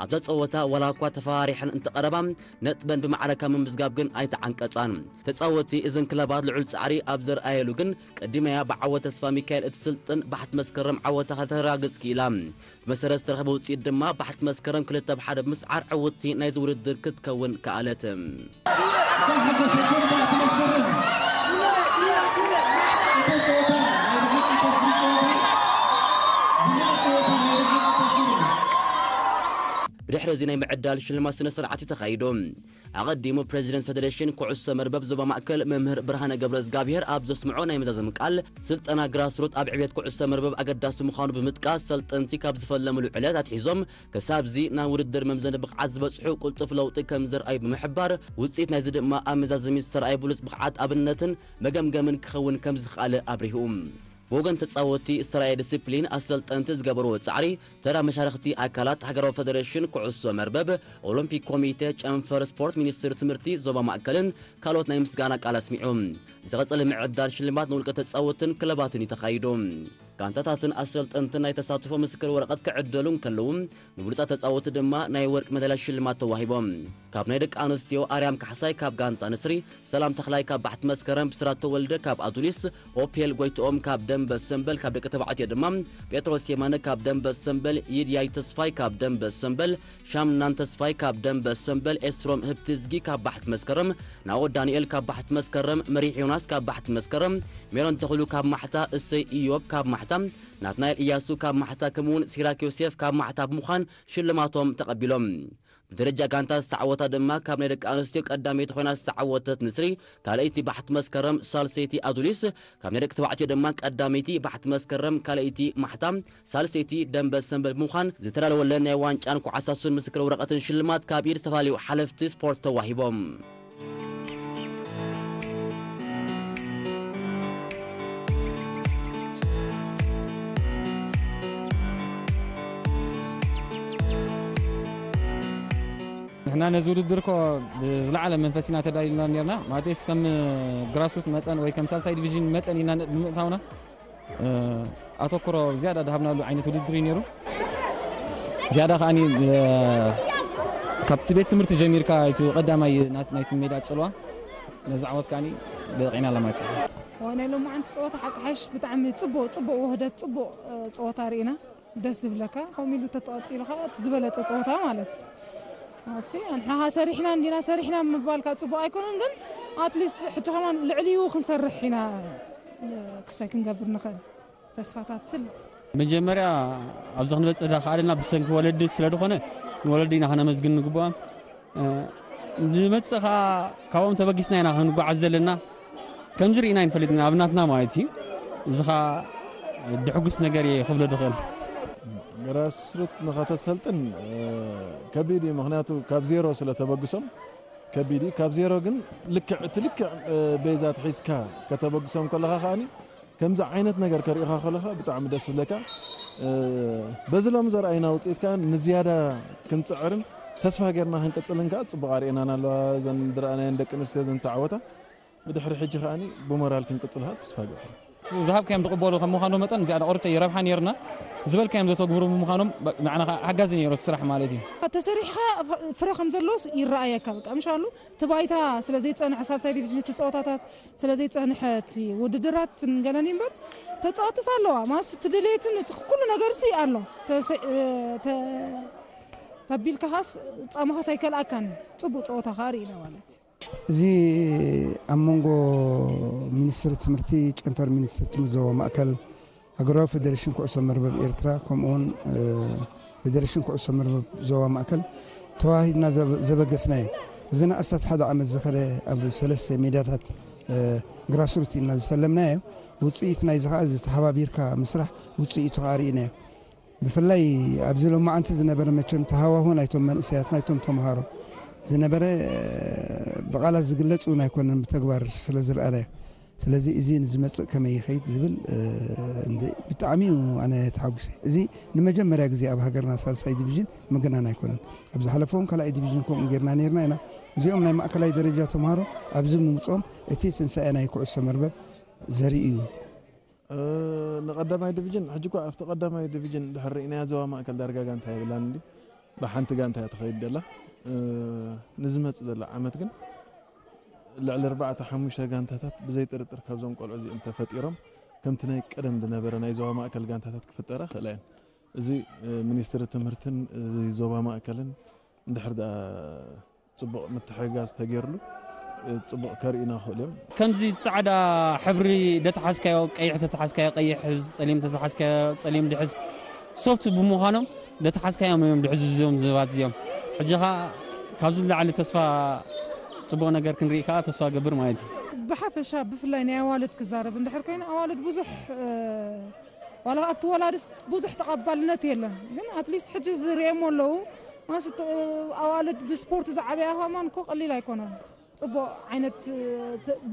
ኣብዛ ጸወታ ዋላ እኳ ተፈራሪሐን እንተቐረባ ነጥበን ብማዕረ ካብ ምምዝጋብ ግን ኣይተዓንቀጻን። ተጻወቲ እዘን ክለባት ልዑል ጻዕሪ ኣብ ዘርኣየሉ ግን ቀዲመያ ብዓወት ተስፋ ሚካኤል እትስልጥን ባሕቲ መስከረም ዓወታ ከተረጋግጽ ክኢላ። ብመሰረት ዝተረኸበ ውጽኢት ድማ ባሕቲ መስከረም ክልተ ብ ሓደ ብምስዓር ዕውትቲ ናይዚ ውድድር ክትከውን ከኣለት። ብድሕሪ እዚ ናይ ምዕዳል ሽልማት ስነ ስርዓት እዩ ተኻይዱ። ኣቐዲሙ ፕሬዚደንት ፌደሬሽን ኩዕሶ መርበብ ዞባ ማእከል መምህር ብርሃነ ገብረ እግዚኣብሔር ኣብ ዘስምዖ ናይ መዛዘሚ ቃል፣ ስልጠና ግራስሩት ኣብ ዕብየት ኩዕሶ መርበብ ኣገዳሲ ምዃኑ ብምጥቃስ፣ ሰልጠንቲ ካብ ዝፈለምሉ ዕለት ኣትሒዞም ክሳብዚ ናብ ውድድር መምዘኒ ብቕዓት ዝበጽሑ ቅልጡፍ ለውጢ ከም ዘርኣዩ ብምሕባር፣ ውጽኢት ናይዚ ድማ ኣብ መዛዘሚ ዝተራእየ ብሉጽ ብቕዓት ኣብነትን መገምገምን ክኸውን ከም ዝኸኣለ ኣብሪሁ። ብወገን ተጻወትቲ ዝተራእየ ዲስፕሊን፣ ኣሰልጠንቲ ዝገበርዎ ጻዕሪ፣ ተራ መሻርኽቲ ኣካላት ሃገራዊ ፈደሬሽን ኩዕሶ መርበብ፣ ኦሎምፒክ ኮሚቴ፣ ጨንፈር ስፖርት፣ ሚኒስትሪ ትምህርቲ ዞባ ማእከልን ካልኦት ናይ ምስጋና ቃል ኣስሚዑ። ዝቐጸለ ምዕዳል ሽልማት ንውልቀ ተጻወትን ክለባትን እዩ ተኻይዱ። ጋንታታትን ኣሰልጠንትን ናይ ተሳትፎ ምስክር ወረቐት ክዕደሉ እንከለዉ፣ ንብሉጻት ተጻወቲ ድማ ናይ ወርቂ መዳልያ ሽልማት ተዋሂቦም። ካብ ናይ ደቂ ኣንስትዮ ኣርያም ካሕሳይ ካብ ጋንታ ንስሪ፣ ሰላም ተኽላይ ካብ ባሕቲ መስከረም፣ ብስራት ተወልደ ካብ ኣዱሊስ፣ ኦፔል ጎይትኦም ካብ ደንበ ሰምበል፣ ካብ ደቂ ተባዕትዮ ድማ ጴጥሮስ የማነ ካብ ደንበ ሰምበል፣ ይድያይ ተስፋይ ካብ ደንበ ሰምበል፣ ሻምናን ተስፋይ ካብ ደንበ ሰምበል፣ ኤስሮም ህብትዝጊ ካብ ባሕቲ መስከረም፣ ናኦ ዳንኤል ካብ ባሕቲ መስከረም፣ መሪሕ ዮናስ ካብ ባሕቲ መስከረም፣ ሜሮን ተኽሉ ካብ ማሕታ፣ እሰይ ኢዮብ ካብ ማሕታ፣ ናትናኤል ኢያሱ ካብ ማሕታ፣ ከምኡውን ሲራክ ዮሴፍ ካብ ማሕታ ብምዃን ሽልማቶም ተቐቢሎም። ብደረጃ ጋንታ ዝተዓወታ ድማ ካብ ናይ ደቂ ኣንስትዮ ቀዳመይቲ ኮይና ዝተዓወተት ንስሪ፣ ካልኣይቲ ባሕቲ መስከረም፣ ሳልሰይቲ ኣዱሊስ፣ ካብ ናይ ደቂ ተባዕትዮ ድማ ቀዳመይቲ ባሕቲ መስከረም፣ ካልኣይቲ ማሕታ፣ ሳልሰይቲ ደንበ ሰንበል ብምዃን ዝተዳለወለን ናይ ዋንጫን ኮዓሳሱን ምስክር ወረቐትን ሽልማት ካብ ኢድ ዝተፈላለዩ ሓለፍቲ ስፖርት ተዋሂቦም። ንሕና ነዚ ውድድር እኮ ብዝለዓለ መንፈስ ኢና ተዳሊልና ነርና። ማለትስ ከም ግራስሩት መጠን ወይ ከም ሳልሳይ ዲቪዥን መጠን ኢና ን-፣ ብምእታውና፣ እ፣ ኣተኩሮ ዝያዳ ዝሃብናሉ ዓይነት ውድድር እዩ ነይሩ። ዝያዳ ከኣኒ፣ እ፣ ካብቲ ቤት ትምህርቲ ጀሚርካ እቲ ቀዳማይ ና-፣ ናይቲ ሜዳ ጽልዋ ነዚ ዓወት ከኣኒ በቒዕና ኣለና ማለት እዩ። ዋና ሎማዓንቲ ጸወታ ሓቂ ሓሽ ብጣዕሚ ጽቡቕ፣ ጽቡቕ ውህደት፣ ጽቡቕ፣ እ፣ ጸወታ ርኢና። ደስ ዝብለካ፣ ከምኡ ኢሉ ተተቐጺሉ ኸኣ እቲ ዝበለጸ ጸወታ ማለት እዩ። ኣሲ ኣንሓ ሰሪሕና እንዲና ሰሪሕና ምባልካ ጽቡቕ ኣይኮነን፣ ግን ኣትሊስት ሕጂ ከማን ልዕሊኡ ክንሰርሕ ኢና። ክሳይ ክንገብር ንኽእል ተስፋታት ስለ መጀመርያ ኣብዚ ክንበጽሕ ዳ ከኣልና ብሰንኪ ወለዲ ስለ ዝኾነ ንወለዲ ኢና ከነመስግን ንግብኦም። ንመጽእ ከዓ ካብኦም ተበጊስና ኢና ክንጓዓዝ ዘለና። ከምዚ ርኢና ኣይንፈልጥና ኣብ ናትና ማለት እዩ። እዚ ከዓ ድሕጉስ ነገር እየ ክብሎ ድኽእል። ግራስሩት ንኸተሰልጥን ከቢድ እዩ። ምክንያቱ ካብ ዜሮ ስለ ተበግሶም ከቢድ እዩ። ካብ ዜሮ ግን ልክዕ እቲ ልክዕ ቤዛ ትሒዝካ ከተበግሶም ከለኻ ከዓኒ ከምዚ ዓይነት ነገር ከርእኻ ከለኻ ብጣዕሚ ደስ ብለካ። በዚ ሎም ዘርኣይና ውፅኢት ከዓ ንዝያዳ ክንፅዕርን ተስፋ ጌርና ክንቅፅልን ከዓ ፅቡቕ ኣርእናን ኣለዋ። ዘን ድረኣናየን ደቂ ኣንስትዮ ዘን ተዓወታ ብድሕሪ ሕጂ ከዓኒ ብሞራል ክንቅፅሉ ከዓ ተስፋ ገብር። ዝሃብካዮም ዝቕበሉ ከም ምዃኑ መጠን እዚኣ ቆርተ ይረብሓ ነይርና ዝበልካዮም ዘተግብሩ ብምዃኖም ንዓና ሓጋዚ ነይሩ እቲ ስራሕ ማለት እዩ። ተሰሪሕኻ ፍረ ከም ዘሎስ ይረኣየካ። በቃ ምሻሉ እቲ ባይታ ስለ ዘይፀንሐ ሳልሳይ ዲቪዥን እቲ ፀወታታት ስለ ዘይፀንሐ እቲ ውድድራት ንገለኒ እምበር ተፃወትስ ኣለዋ ማስ እቲ ድሌትን እቲ ኩሉ ነገር ሲ ኣሎ። ተቢልካኻስ ፃማኻስ ኣይከልኣካን። ፅቡቅ ፀወታ ከዓ ርኢና ማለት እዩ። እዚ ኣብ መንጎ ሚኒስትሪ ትምህርቲ፣ ጨንፈር ሚኒስትሪ ትምህርቲ ዞባ ማእከል፣ ሃገራዊ ፌደሬሽን ኩዕሶ መርበብ ኤርትራ፣ ከምኡውን ፌደሬሽን ኩዕሶ መርበብ ዞባ ማእከል ተዋሂድና ዘበገስናዮ። እዚ ንኣስታት ሓደ ዓመት ዝኸደ ኣብ ሰለስተ ሜዳታት ግራስሩት ኢና ዝፈለምናዮ። ውፅኢት ናይዚ ከዓ ዝተሓባቢርካ ምስራሕ ውፅኢቱ ከዓ ርኢናዮ። ብፍላይ ኣብዚ ሎማዓንቲ ዝነበረ መቸም ተሃዋሁ ናይቶም መንእሰያት ናይቶም ተምሃሮ ዝነበረ ብቓላት ዝግለጽ እውን ኣይኮነን ብተግባር ስለ ዝረኣናዮ። ስለዚ እዚ ንዝመጽእ ከመይ ይኸይድ ዝብል ብጣዕሚ እዩ ኣነ ተሓጉሰ። እዚ ንመጀመርያ ግዜ ኣብ ሃገርና ሳልሳይ ዲቪዥን ምግናን ኣይኮነን። ኣብ ዝሓለፈ እውን ካልኣይ ዲቪዥን ከምኡ ጌርና ነርና ኢና። እዚኦም ናይ ማእከላይ ደረጃ ተምሃሮ ኣብዚ ምምፅኦም እቲ ትንሳኤ ናይ ኩዕሶ መርበብ ዘርኢ እዩ። ንቀዳማይ ዲቪዥን ሕጂ እኳ ኣብቲ ቀዳማይ ዲቪዥን ድሕር ርኢናያ ዞባ ማእከል ዳርጋ ጋንታ የብላን እንዲ ብሓንቲ ጋንታ እያ ትኸይድ ደላ። ንዝመጽእ ዘሎ ዓመት ግን ልዕሊ ኣርባዕተ ሓሙሽተ ጋንታታት ብዘይ ጥርጥር ካብዞም ቆልዑ እዚኦም ተፈጢሮም ከምቲ ናይ ቀደም ዝነበረ ናይ ዞባ ማእከል ጋንታታት ክፍጠራ ክእላ እየን። እዚ ሚኒስትሪ ትምህርትን እዚ ዞባ ማእከልን እንድሕር ደኣ ጽቡቕ ምትሕግጋዝ ተገይርሉ ጽቡቕ ከርእዩና ክእሉ እዮም። ከምዚ ጻዕዳ ሕብሪ ደተሓዝካዮ ቀይሕ ተተሓዝካዮ ቀይሕ፣ ጸሊም ተተሓዝካዮ ጸሊም ድሕዝ ሶፍት ብምዃኖም ደተሓዝካዮም እዮም ድሕዙ እዚኦም ዝባት እዚኦም። ሕጂ ኸዓ ካብዚ ንላዕሊ ተስፋ ጽቡቕ ነገር ክንርኢ ከዓ ተስፋ ገብር ማለት እዩ። ብሓፈሻ ብፍላይ ናይ ኣዋልድ ክዛረብ እንድሕር ኮይኑ ኣዋልድ ብዙሕ ዋላ ኣብቲ ወላድስ ብዙሕ ተቐባልነት የለን፣ ግን ኣትሊስት ሕጂ ዝርእየሞ ኣለዉ። ማለት ኣዋልድ ብስፖርት ዝዓበያ ኸማን እኮ ቀሊል ኣይኮነን። ጽቡቕ ዓይነት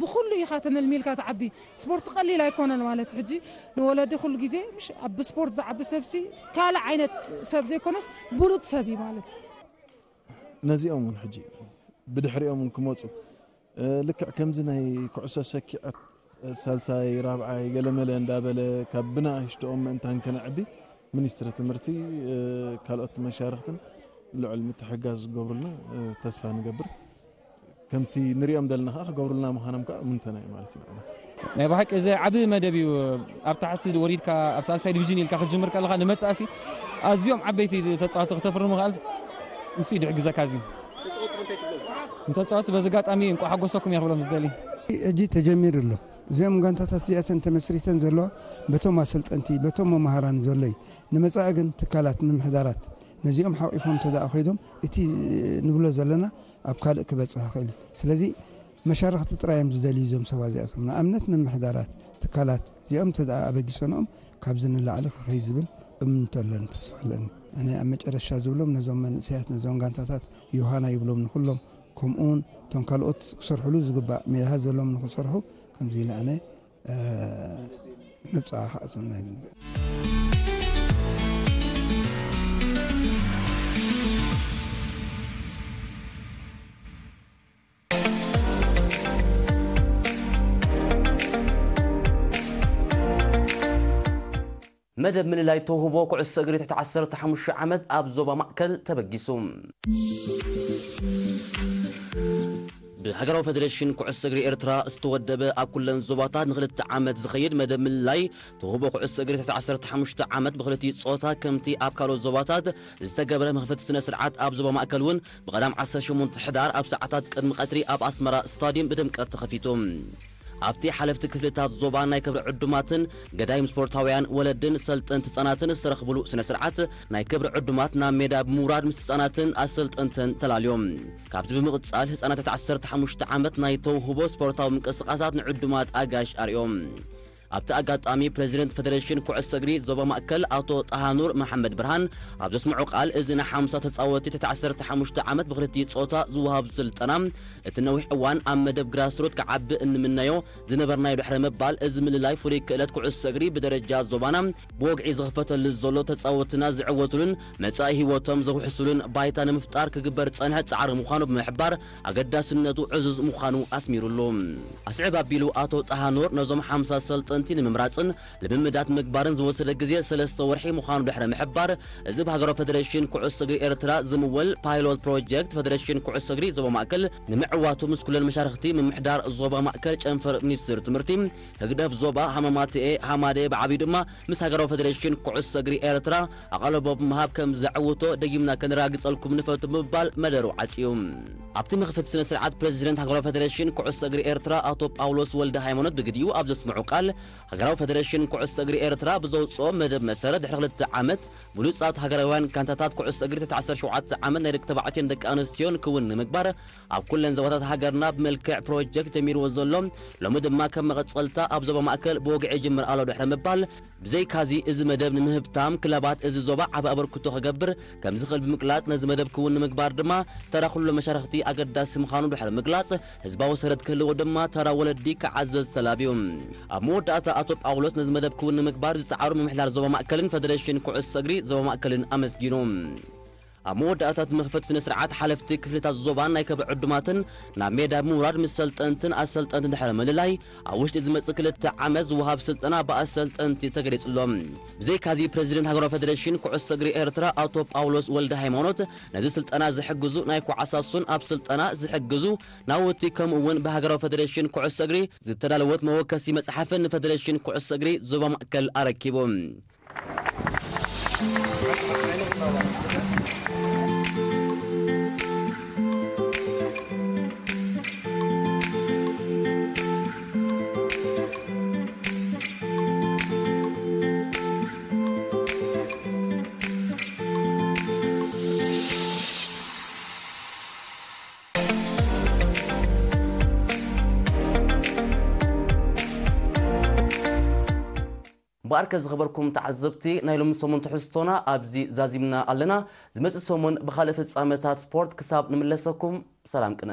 ብኹሉ ኢኻ ተመልሚልካ ትዓቢ። ስፖርት ቀሊል ኣይኮነን ማለት ሕጂ ንወለዲ ኩሉ ግዜ ምሽ ኣብ ብስፖርት ዝዓቢ ሰብሲ ካልእ ዓይነት ሰብ ዘይኮነስ ብሉጽ ሰብ እዩ ማለት እዩ። ነዚኦም እውን ሕጂ ብድሕሪኦም እውን ክመፁ ልክዕ ከምዚ ናይ ኩዕሶ ሰኪዐት ሳልሳይ ራብዓይ ገለመለ እንዳበለ ካብ ብንኣሽትኦም ምእንታን ከነዕቢ ሚኒስትሪ ትምህርቲ ካልኦት መሻርክትን ልዑል ምትሕጋዝ ዝገብሩልና ተስፋ ንገብር። ከምቲ ንሪኦም ዘለና ከዓ ክገብሩልና ምዃኖም ከዓ እምንተና እዩ ማለት እዩ። ናይ ብሓቂ እዚ ዓቢ መደብ እዩ። ኣብ ታሕቲ ወሪድካ ኣብ ሳልሳይ ዲቪዥን ኢልካ ክትጅምር ከለኻ ንመጻእሲ ኣዝዮም ዓበይቲ ተጻወቲ ክተፍሪ ምኽኣል ንሱ እዩ ድሕግዘካ። እዚ ንተጻወቲ በዚ ኣጋጣሚ እንቋዕ ሓጎሰኩም እየ ክብሎም ዝደሊ። ሕጂ ተጀሚሩ ኣሎ። እዚኦም ጋንታታት እዚኣተን ተመስሪተን ዘለዋ በቶም ኣሰልጠንቲ በቶም መምሃራን ዘሎ እዩ። ንመጻኢ ግን ትካላት ምምሕዳራት ነዚኦም ሓቂፎም ተደኣ ኮይዶም እቲ ንብሎ ዘለና ኣብ ካልእ ክበጽሕ ይኽእል እዩ። ስለዚ መሻርኽቲ ጥራይ እዮም ዝደልዩ እዞም ሰባት እዚኣቶም። ንኣብነት ምምሕዳራት ትካላት እዚኦም እንተ ደኣ ኣበጊሰንኦም ካብዚ ንላዕሊ ክኸይ ዝብል እምንቶ ኣለኒ፣ ተስፋ ኣለኒ። ኣነ ኣብ መጨረሻ ዝብሎም ነዞም መንእሰያት ነዞም ጋንታታት ዮሃና ይብሎም ንኹሎም ከምኡውን እቶም ካልኦት ክሰርሕሉ ዝግባእ ሜላታት ዘለዎም ንክሰርሑ ከምዚ ኢለ ኣነ ምብጻሕ ኣእትውና ይግበር። መደብ ምልላይ ተውህቦ ኩዕሶ እግሪ ትሕቲ ዓሰርተ ሓሙሽተ ዓመት ኣብ ዞባ ማእከል ተበጊሱ። ብሃገራዊ ፌደሬሽን ኩዕሶ እግሪ ኤርትራ ዝተወደበ፣ ኣብ ኩለን ዞባታት ንክልተ ዓመት ዝኸይድ መደብ ምልላይ ተውህቦ ኩዕሶ እግሪ ትሕቲ ዓሰርተ ሓሙሽተ ዓመት ብክልቲኡ ጾታ፣ ከምቲ ኣብ ካልኦት ዞባታት ዝተገብረ መኽፈቲ ስነ ስርዓት፣ ኣብ ዞባ ማእከል እውን ብቐዳም ዓሰርተ ሸሞንተ ሕዳር ኣብ ሰዓታት ቅድሚ ቀትሪ ኣብ ኣስመራ ስታድየም ብድምቀት ተኸፊቱ። ኣብቲ ሓለፍቲ ክፍልታት ዞባ፣ ናይ ክብሪ ዕዱማትን ገዳይም ስፖርታውያን ወለድን ሰልጠንቲ ህጻናትን ዝተረኽብሉ ስነ ስርዓት፣ ናይ ክብሪ ዕዱማት ናብ ሜዳ ብምውራድ ምስ ህጻናትን ኣሰልጠንትን ተላልዮም። ካብቲ ብምቕጻል፣ ህጻናት ትሕቲ ዓሰርተ ሓሙሽተ ዓመት ናይ ተውህቦ ስፖርታዊ ምንቅስቓሳት ንዕዱማት ኣጋይሽ ኣርእዮም። ኣብቲ ኣጋጣሚ፣ ፕሬዚደንት ፌደሬሽን ኩዕሶ እግሪ ዞባ ማእከል ኣቶ ጣሃኑር መሓመድ ብርሃን ኣብ ዘስምዖ ቃል፣ እዚ ንሓምሳ ተጻወትቲ ትሕቲ ዓሰርተ ሓሙሽተ ዓመት ብክልቲኡ ጾታ ዝወሃብ ስልጠና፣ እቲ ነዊሕ እዋን ኣብ መደብ ግራስሩት ክዓቢ እንምነዮ ዝነበርናዮ ድሕሪ ምባል፣ እዚ ምልላይ ፍሉይ ክእለት ኩዕሶ እግሪ ብደረጃ ዞባና ብወግዒ ዝኽፈተሉ ዘሎ፣ ተጻወትና ዝዕወቱሉን መጻኢ ህይወቶም ዘውሕሱሉን ባይታ ንምፍጣር ክግበር ዝጸንሐ ጻዕሪ ምዃኑ ብምሕባር፣ ኣገዳስነቱ ዕዙዝ ምዃኑ ኣስሚሩሉ። ኣስዕብ ኣቢሉ ኣቶ ጣሃኑር፣ ነዞም ሓምሳ ሰልጠንቲ ንምምራጽን ልምምዳት ምግባርን ዝወሰደ ግዜ ሰለስተ ወርሒ ምዃኑ ድሕሪ ምሕባር፣ እዚ ብሃገራዊ ፌደሬሽን ኩዕሶ እግሪ ኤርትራ ዝምወል ፓይሎት ፕሮጀክት፣ ፌደሬሽን ኩዕሶ እግሪ ዞባ ማእከል ንምዕዋቱ ምስ ኩለን መሻርኽቲ ምምሕዳር ዞባ ማእከል፣ ጨንፈር ሚኒስትር ትምህርቲ፣ ህግደፍ ዞባ፣ ሃመማትኤ ሃማደ፣ ብዓብዩ ድማ ምስ ሃገራዊ ፌደሬሽን ኩዕሶ እግሪ ኤርትራ ኣቓልቦ ብምሃብ ከም ዘዕውቶ ደጊምና ከነረጋግጸልኩም ንፈቱ ብምባል መደሩ ዓጽዩ። ኣብቲ መኽፈቲ ስነ ስርዓት፣ ፕሬዚደንት ሃገራዊ ፌደሬሽን ኩዕሶ እግሪ ኤርትራ ኣቶ ጳውሎስ ወልደ ሃይማኖት ብግዲኡ ኣብ ዘስምዑ ቃል፣ ሃገራዊ ፌደሬሽን ኩዕሶ እግሪ ኤርትራ ብዘውጽኦ መደብ መሰረት፣ ድሕሪ ክልተ ዓመት ብሉጻት ሃገራውያን ጋንታታት ኩዕሶ እግሪ ትሕቲ ዓሰርተ ሸውዓተ ዓመት ናይ ደቂ ተባዕትዮን ደቂ ኣንስትዮን ክውን ንምግባር፣ ኣብ ኩለን ዞባታት ሃገርና ብመልክዕ ፕሮጀክት ጀሚርዎ ዘሎ፣ ሎሚ ድማ ከም መቐጸልታ ኣብ ዞባ ማእከል ብወግዒ ይጅምር ኣሎ ድሕሪ ምባል፣ ብዘይካዚ፣ እዚ መደብ ንምህብታም ክለባት እዚ ዞባ ዓቢ ኣበርክቶ ክገብር ከም ዝኽእል ብምግላጽ፣ ነዚ መደብ ክውን ንምግባር ድማ ተራ ኩሎም መሻርኽቲ ኣገዳሲ ምዃኑ ድሕሪ ምግላጽ፣ ህዝባዊ ሰረት ክህልዎ ድማ ተራ ወለዲ ክዓዘዝ ተላብዩ። ኣብ መወዳእታ፣ ኣቶ ጳውሎስ ነዚ መደብ ክውን ንምግባር ዝጸዓሩ ምምሕዳር ዞባ ማእከልን ፌደሬሽን ኩዕሶ እግሪ ዞባ ማእከልን ኣመስጊኑ። ኣብ መወዳእታ እቲ መኽፈቲ ስነ ስርዓት፣ ሓለፍቲ ክፍልታት ዞባን ናይ ክብሪ ዕዱማትን ናብ ሜዳ ብምውራድ ምስ ሰልጠንትን ኣሰልጠንትን ድሕሪ ምልላይ፣ ኣብ ውሽጢ ዝመጽእ ክልተ ዓመት ዝወሃብ ስልጠና ብኣሰልጠንቲ ተገሊጹሎም። ብዘይካዚ፣ ፕሬዚደንት ሃገራዊ ፌደሬሽን ኩዕሶ እግሪ ኤርትራ ኣቶ ጳውሎስ ወልደ ሃይማኖት፣ ነዚ ስልጠና ዝሕግዙ ናይ ኳዕሳሱን ኣብ ስልጠና ዝሕግዙ ናውቲ፣ ከምኡ እውን ብሃገራዊ ፌደሬሽን ኩዕሶ እግሪ ዝተዳለወት መወከሲ መጽሓፍን ንፌደሬሽን ኩዕሶ እግሪ ዞባ ማእከል ኣረኪቡ። እምበኣርከ ዝኸበርኩም ተዓዘብቲ፣ ናይ ሎሚ ሰሙን ትሕዝቶና ኣብዚ ዛዚምና ኣለና። ዝመጽእ ሰሙን ብኻልእ ፍጻመታት ስፖርት ክሳብ ንምለሰኩም፣ ሰላም ቅነ።